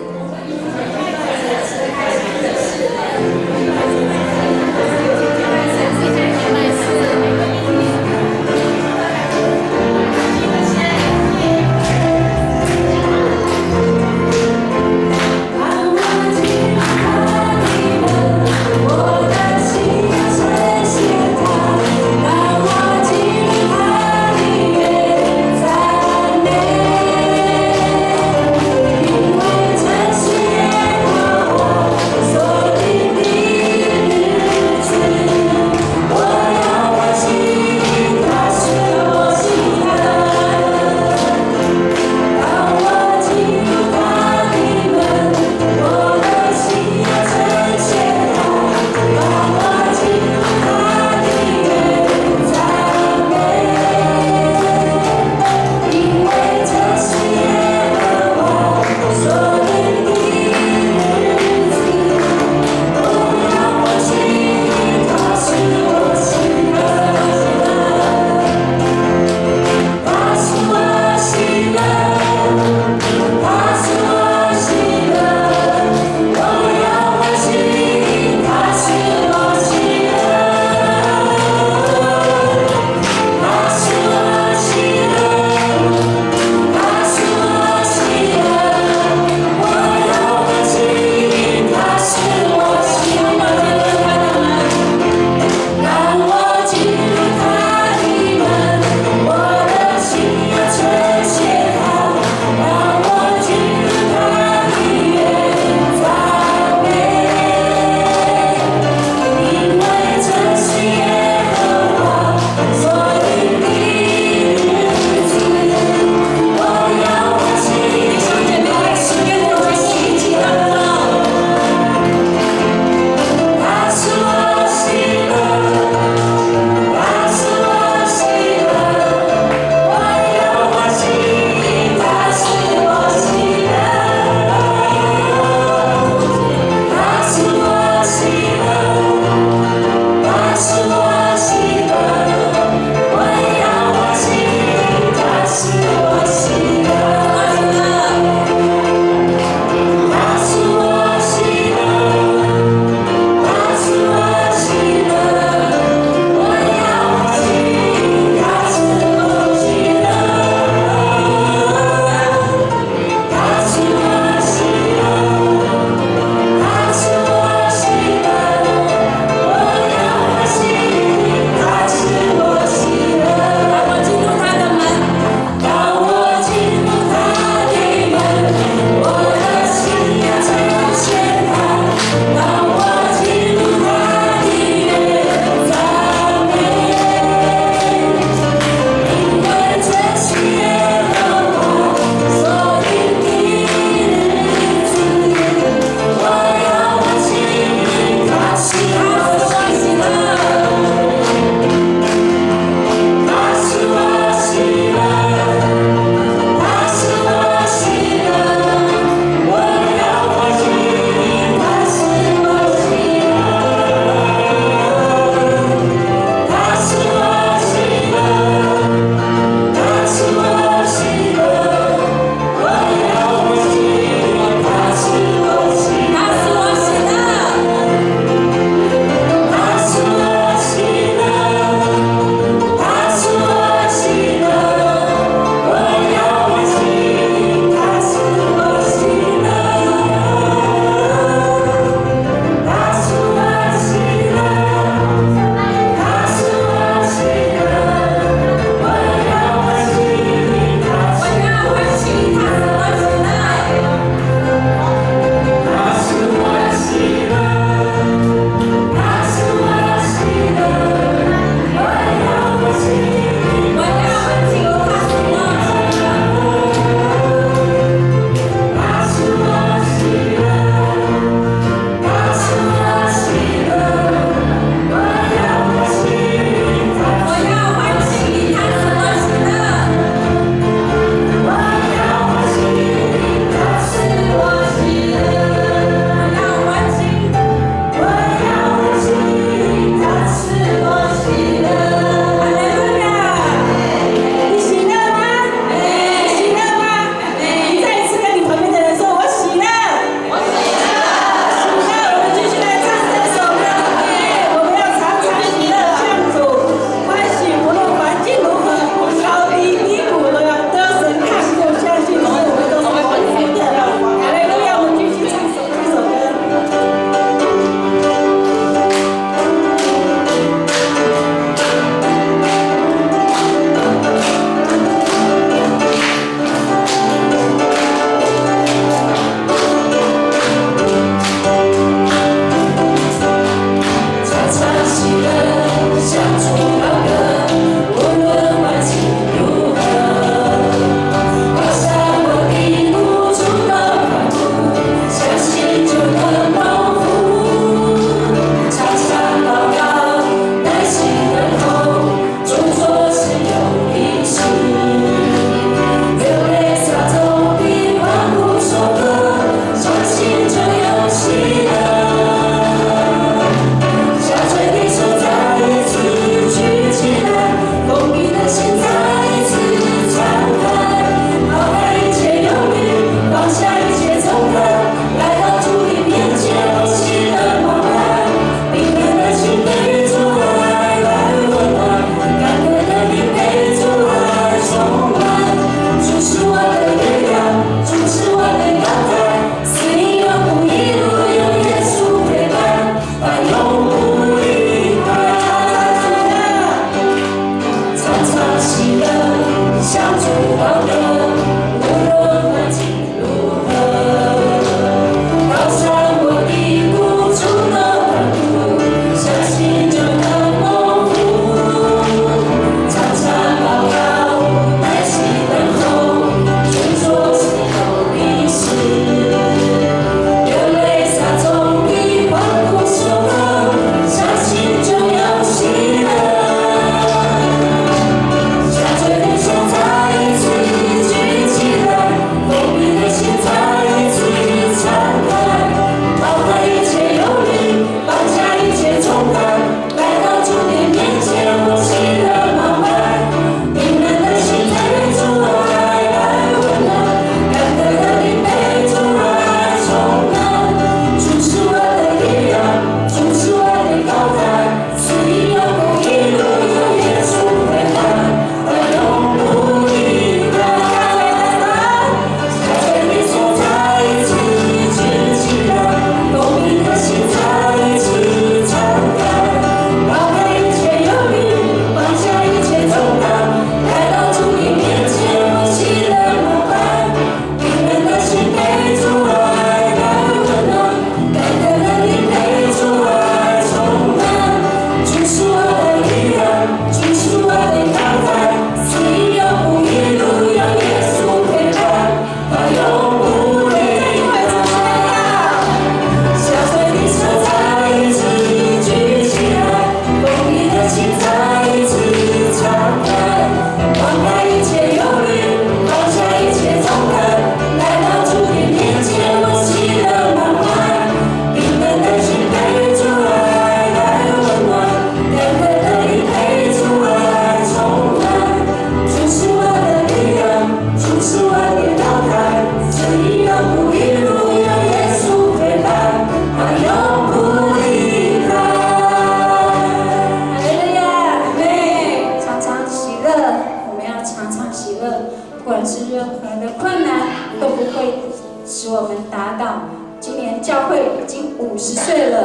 五十岁了，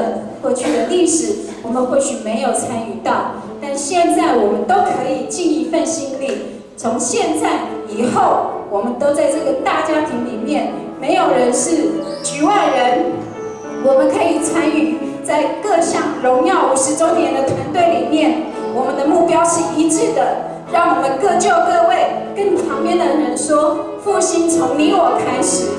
过去的历史我们或许没有参与到，但现在我们都可以尽一份心力。从现在以后，我们都在这个大家庭里面，没有人是局外人，我们可以参与在各项荣耀五十周年的团队里面。我们的目标是一致的，让我们各就各位，跟旁边的人说：“复兴从你我开始。”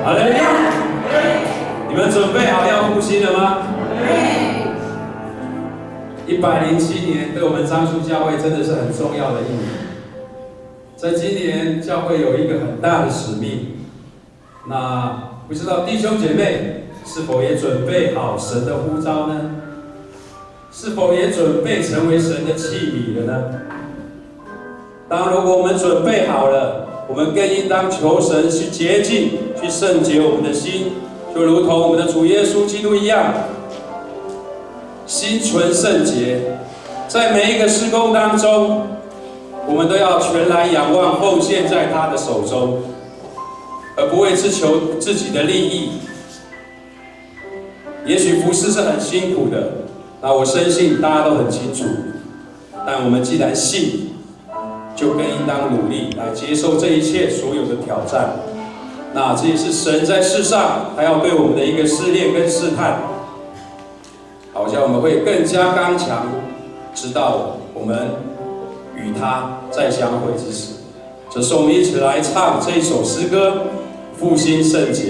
哈利路亚！你们准备好要复兴了吗？一百零七年对我们樟树教会真的是很重要的一年。在今年，教会有一个很大的使命。那不知道弟兄姐妹是否也准备好神的呼召呢？是否也准备成为神的器皿了呢？当如果我们准备好了，我们更应当求神去洁净、去圣洁我们的心，就如同我们的主耶稣基督一样，心存圣洁。在每一个事工当中，我们都要全然仰望奉献在他的手中，而不会只求自己的利益。也许服侍是很辛苦的，那我深信大家都很清楚。但我们既然信，就更应当努力来接受这一切所有的挑战。那这也是神在世上他要对我们的一个试炼跟试探。好，这样我们会更加刚强，直到我们与他再相会之时。这时候我们一起来唱这一首诗歌，《复兴圣洁》。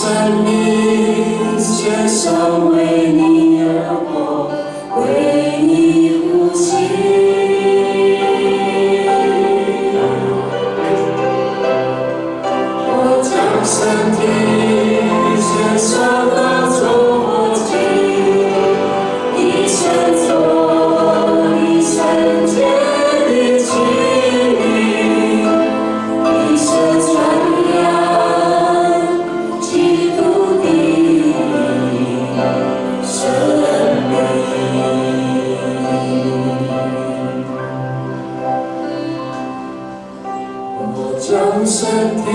生命献上，为你而活，为你呼吸。我将身体献上，当作活祭，以圣所，以圣洁的器皿，以圣传扬 基督的生命。我将身体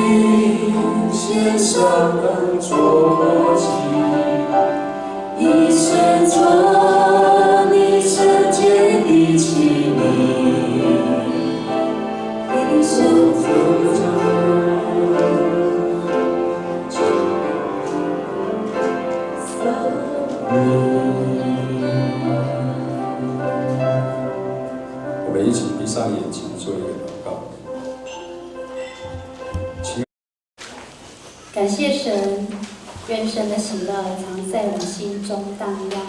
献上，当作活祭，以圣所，以圣洁的器皿，以圣所。 我们一起闭上眼睛，做一个祷告。感谢神，愿神的喜乐常在我们心中荡漾。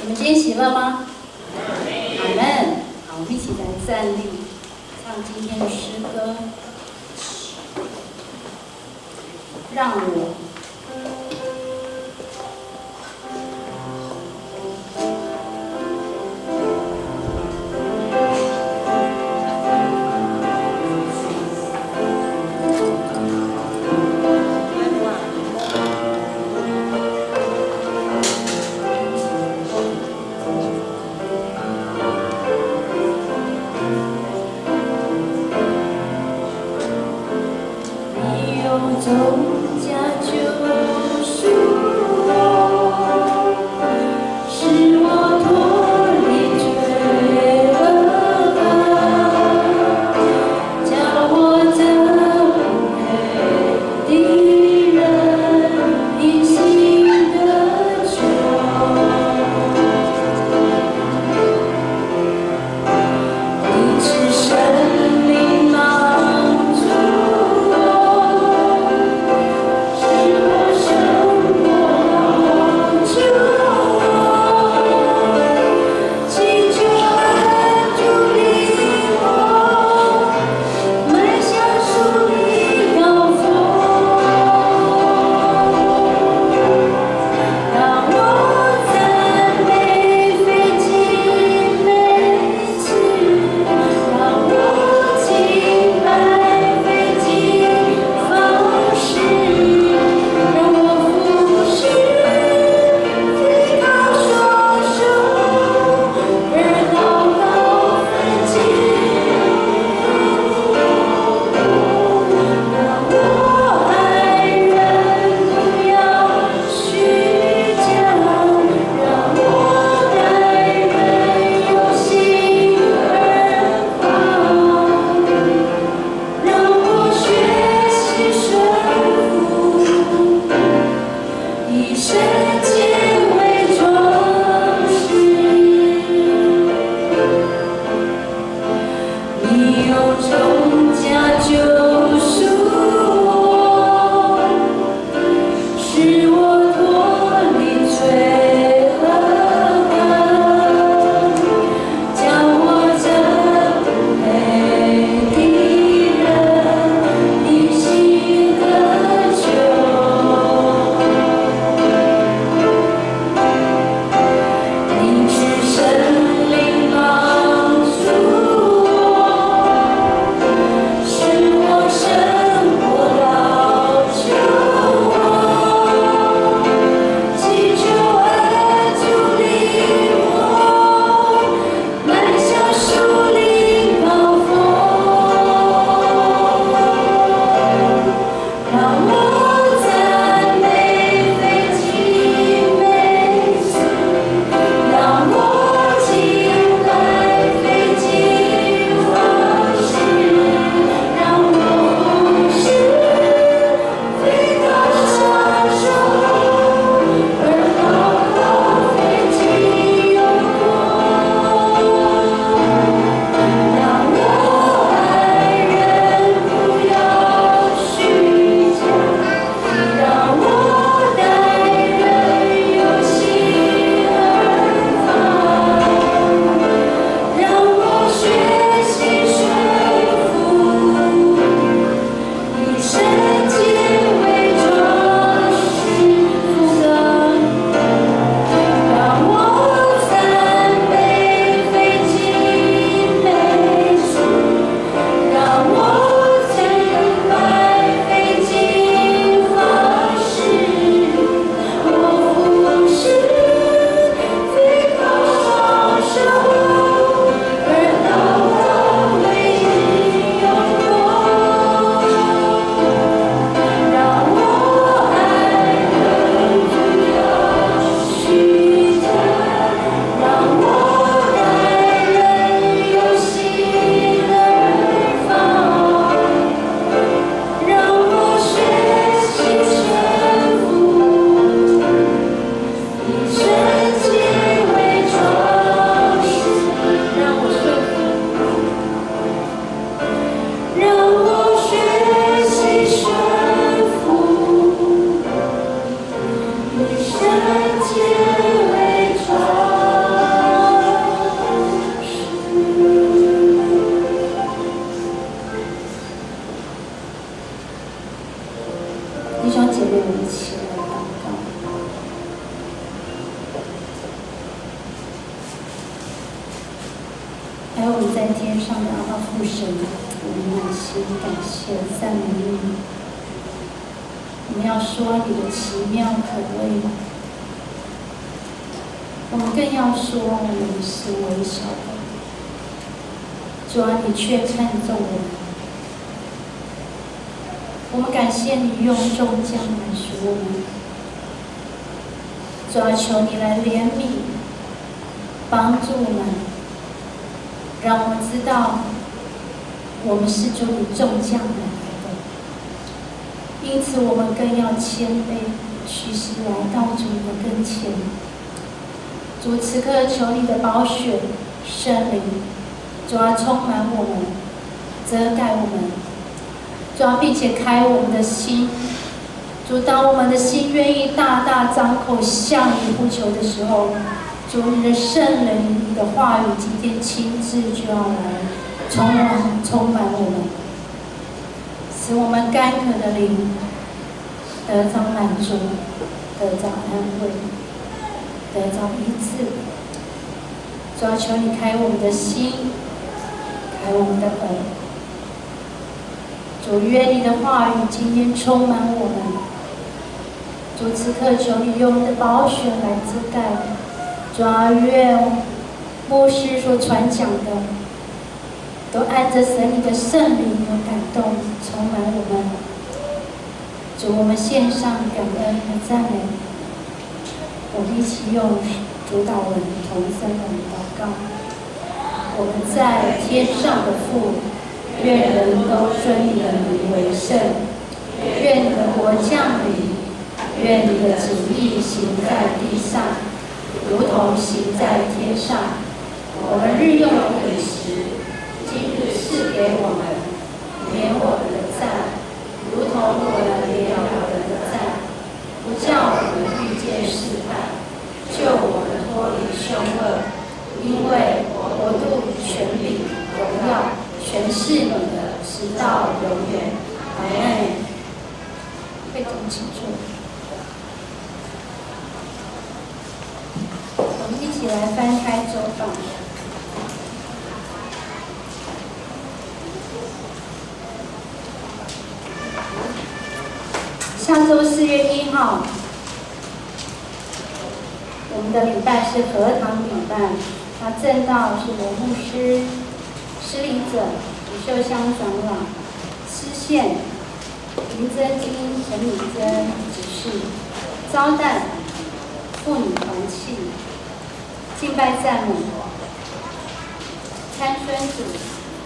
你们今天喜乐吗？阿门。好，我们一起来站立，唱今天的诗歌。 让我 你用重价救赎我，使我脱离罪恶，叫我这不配的人因信得救。 你赐生命帮助我，使我胜过咒詛，祈求恩主领我，迈向属灵高峰。 让我赞美费尽力气，让我敬拜费尽方式，让我服侍，依靠双手，而祷告费尽。 以圣洁为装饰。你用重价救赎我，使我脱离罪恶，叫我这不配的人因信得救。 你赐生命帮助我，上的阿爸父神，我们满心感谢赞美你。我们要说你的奇妙可畏，我们更要说我们是微小的。主啊，你却看重我们。我们感谢你用重价买赎我们。主啊，求你来怜悯，帮助我们，让我们知道我们是主你重价买来的。因此，我们更要谦卑屈膝来到主你的跟前。主，此刻求你的宝血、圣灵，主啊，充满我们，遮盖我们，主啊，并且开我们的心。主，当我们的心愿意大大张口向你呼求的时候，主，你的圣灵、你的话语今天亲自就要来充满、充满我们，使我们干渴的灵得着满足，得着安慰，得着医治。主啊，求你开我们的心，开我们的耳。主，愿你的话语今天充满我们。主，此刻求你用你的宝血来遮盖。主啊，愿牧师所传讲的，都按着神你的圣灵有感动，充满我们。主，我们献上感恩和赞美。我们一起用主祷文同声来祷告。我们在天上的父，愿人都尊你的名为圣。愿你的国降临。愿你的旨意行在地上，如同行在天上。我们日用的饮食，今日赐给我们，免我们的债，如同我们免了人的债，不叫我们遇见试探，救我们脱离凶恶。因为国度、权柄、荣耀，全是你的，直到永远。阿们。会众请坐。我们一起来翻开周报。下周四月一号，我们的礼拜是合堂礼拜，那证道是罗牧师，司礼者李秀香长老，司献林真金、陈敏珍执事，招待妇女团契，敬拜赞美，参孙组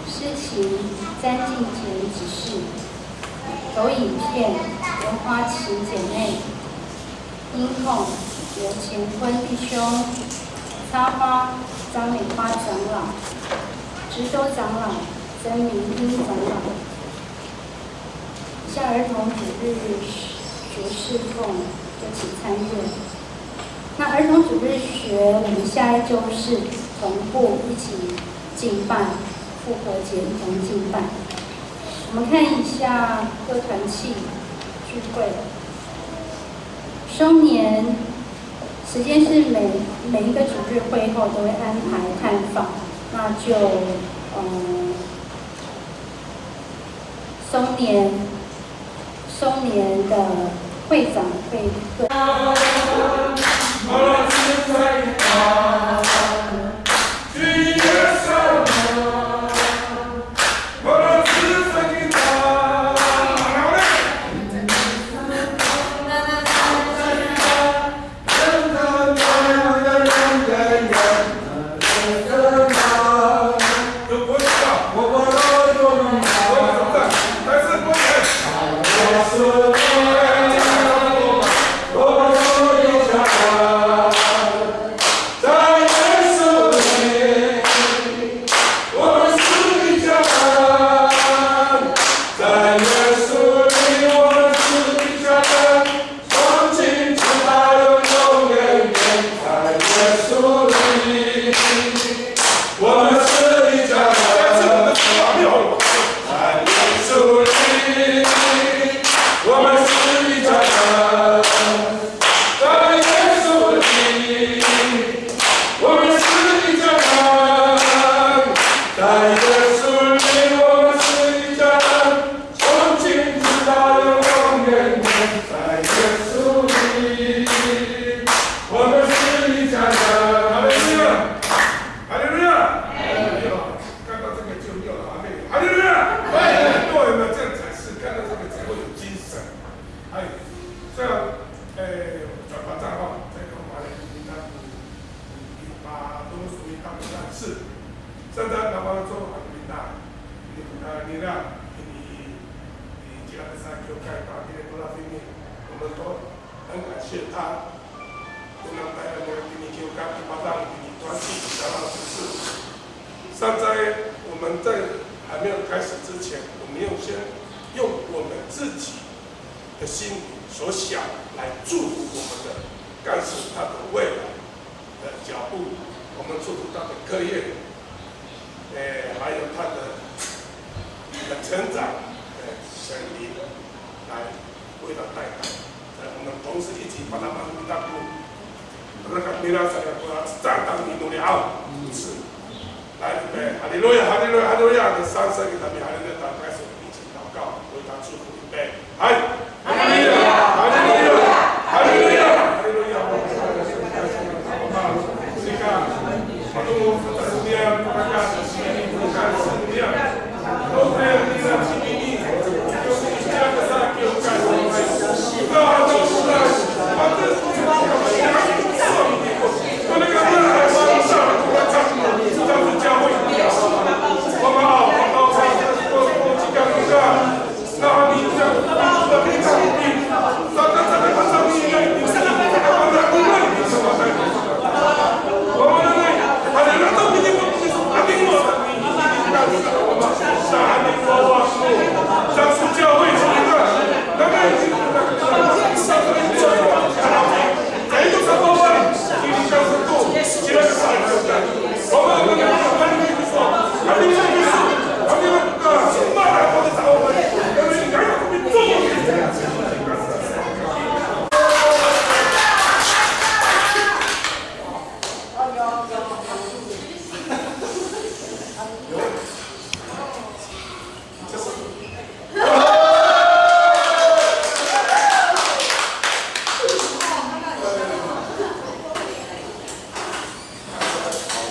诗琴詹敬贤执事，投影片刘花琪姐妹，音控刘乾坤弟兄，插花张美花长老，执行长老曾明英长老。 像儿童主日学侍奉就请参与。那儿童主日学，我们下一周是同步一起敬拜，复活节一同敬拜。我们看一下各团契聚会。松年时间是每每一个主日会后都会安排探访，那就嗯。 松年，松年的会长会各。Nira, ini, ini Cilakesak kiwkay, Pak Direktur Rafini, 我们都很感谢他。Dengan tayo nira ini kiwkay, kipadang ini 团契，想要服侍。现在我们在还没有开始之前，我们要先用我们自己的心里所想来祝福我们的干事他的未来的脚步，我们祝福他的课业，诶，还有他的的成长，诶，神灵来为他带领。来，我们同时一起把他们一大步，那个米拉山的布拉赞当你努力啊，是。来，预备，哈利路亚，哈利路亚，哈利路亚！我们三声给他们哈利路亚，打开手，一起祷告，为他祝福，预备，嗨！哈利路亚，哈利路亚，哈利路亚，哈利路亚！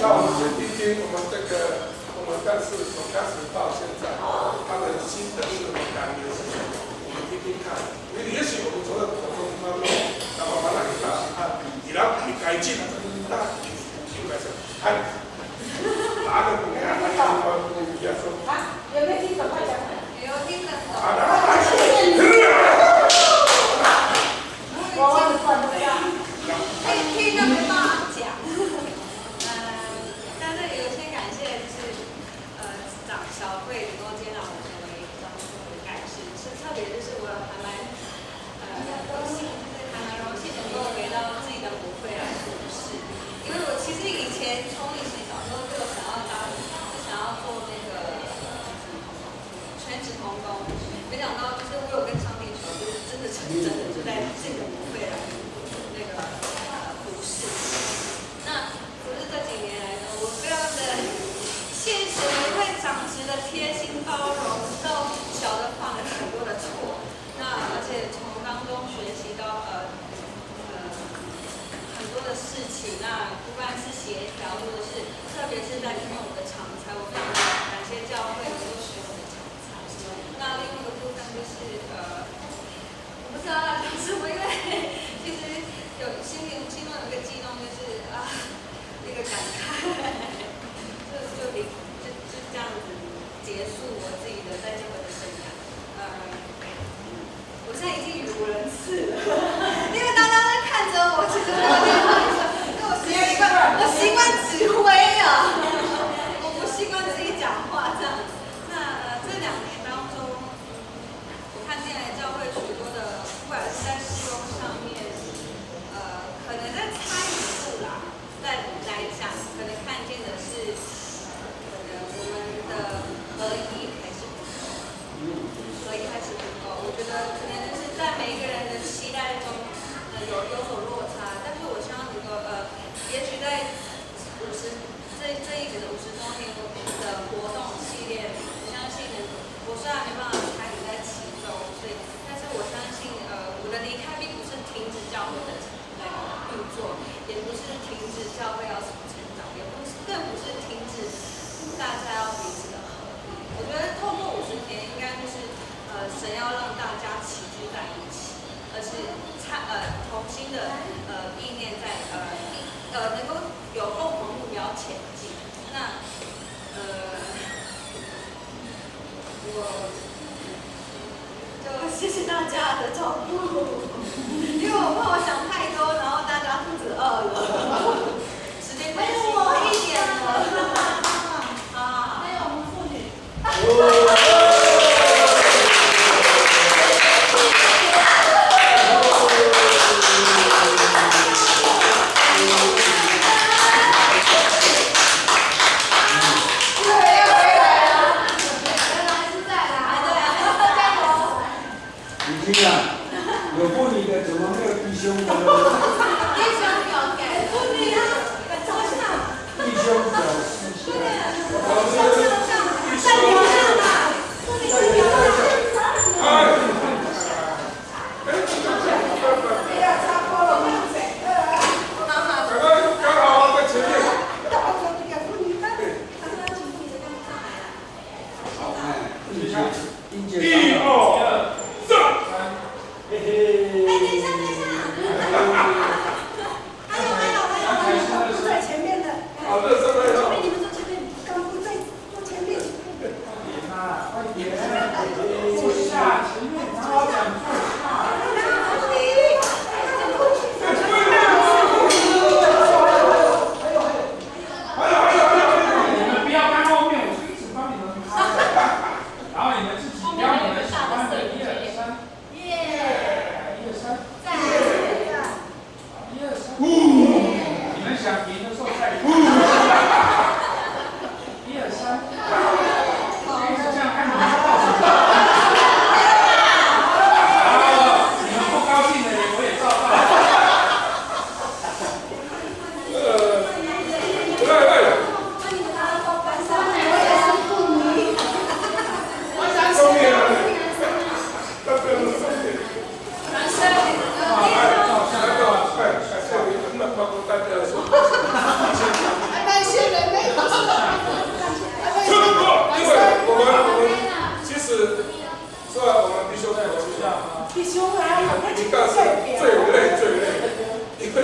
那我们先听听我们这个，我们干事从开始到现在，他的心得是什么，感言是什么，我们听听看。因为也许我们从他口中听到说，那么把那个大批判，你让你改进，那你就改善。哎，拿个不给他，他就不一样说。啊，有没有听懂？快讲。有听得懂。啊，然后还是，我忘了算账。听，听都没办法讲。嗯，但是有些感谢就是，呃，长小贵能够接纳我成为当初的干事，是特别就是我还蛮，呃，荣幸，还蛮荣幸能够回到自己的国会来服侍，因为我其实以前从以前小时候就有想要当，就想要做那个，呃，全职同工，没想到就是我有跟上帝求，就是真的成真的就在自己的国会来那个，呃，服侍。那可是这几年来呢，我非常的谢谢每一位长执的贴心包容，到小的犯了很多的错，那而且从当中学习到，呃，呃，很多的事情，那不管是协调，或者是特别是在运用我的长才，我非常感谢教会能够使用我的长才。那另外一个部分就是，呃，我不知道要讲什么，因为其实有心里，心中有一个激动，就是啊，那个感慨，就就离就就这样子结束我自己的在教会的生涯。呃，我现在已经语无伦次了，因为大家都在看着我，其实我有点害羞，因为我习惯我习惯指挥啊，我不习惯自己讲话这样。那呃这两年当中，我看见教会许多的，不管是在事工上面，呃，可能在参与度啦，在来讲，可能看见的是，呃，可能我们的合一还是不够，合一还是不够。我觉得可能就是在每一个人的期待中，呃，有有所落差，但是我希望能够，呃，也许在五十这这一个五十周年的活动系列，我相信能，我虽然没办法参与在其中，所以，但是我相信，呃，我的离开并不是停止教会的那个运作，也不是停止教会要怎么成长，也不是，更不是停止大家要彼此的合一。我觉得透过五十年，应该就是，呃，神要让大家齐聚在一起，而是参呃同心的呃意念在呃一呃能够有共同目标前进。那呃就谢谢大家的照顾，因为我怕我讲太多，然后大家肚子饿了。时间关系，快一点了。啊，还有我们妇女。你听啊，有妇女的怎么没有弟兄的呢？弟兄有，妇女啊，坐下。弟兄表示一下。弟兄表示一下。哎。刚刚好在前面。好，哎，谢谢。一二三，嘿嘿。哎，等一下，等一下。还有，还有，还有，还有，刚不在前面的。好，这上来了。前面，你们坐前面，刚不在，坐前面。快点啊，快点。坐下，前面，好好讲。还有，还有，还有，还有。你们不要看后面，我就一直帮你们拍。然后你们自己挑你们喜欢的，一二三，耶，一二三，赞。一二三，你们想停的时候再停。一二三，一直这样看你们。好，你们不高兴的人我也照到。 呃，来，来。重点来了。那不要重点。哎，来，来，来，这里，那，那，那，那，还蛮谢人的。因为我们，我们其实 虽然我们弟兄姐妹，弟兄啊，你干事最累最累，因为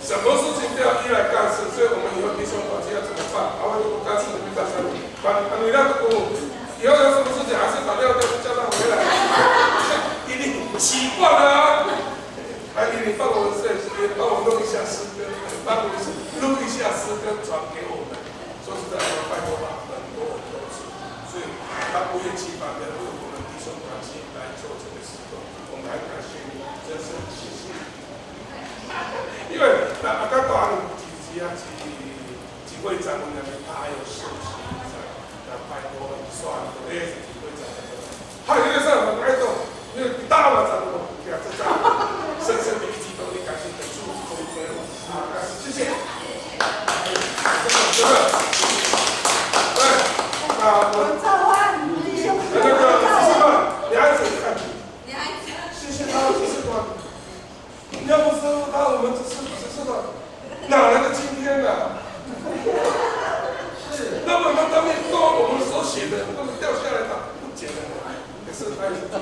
什么事情都要依赖干事，所以我们以后弟兄团契要怎么办？啊，我就不干事，你们干事，把，把你那个公务，以后有什么事情还是打电话叫他回来，一定习惯了啊。还给你帮我们这些，帮我弄一下诗歌，帮我们录一下诗歌传给我们。 说实在话，拜托了很多很多次，所以他不厌其烦的为我们弟兄团契来做这个事工，我们很感谢你，真是谢谢你。因为那，那个团契啊，几，几会长，我们他还有实习在，那拜托你算，我也是几会长。 还有一个是很爱动，因为大晚上的，给他这张，深深的一激动，你感谢的祝福，所以我们啊，谢谢。真的，真的。对，那我们那个执事团，你孩子，谢谢他，执事团。 要不是他，我们只是，只是他，哪来的今天呢？是，那么他当面说我们所写的，那么掉下来打不简单。可是他也是知道，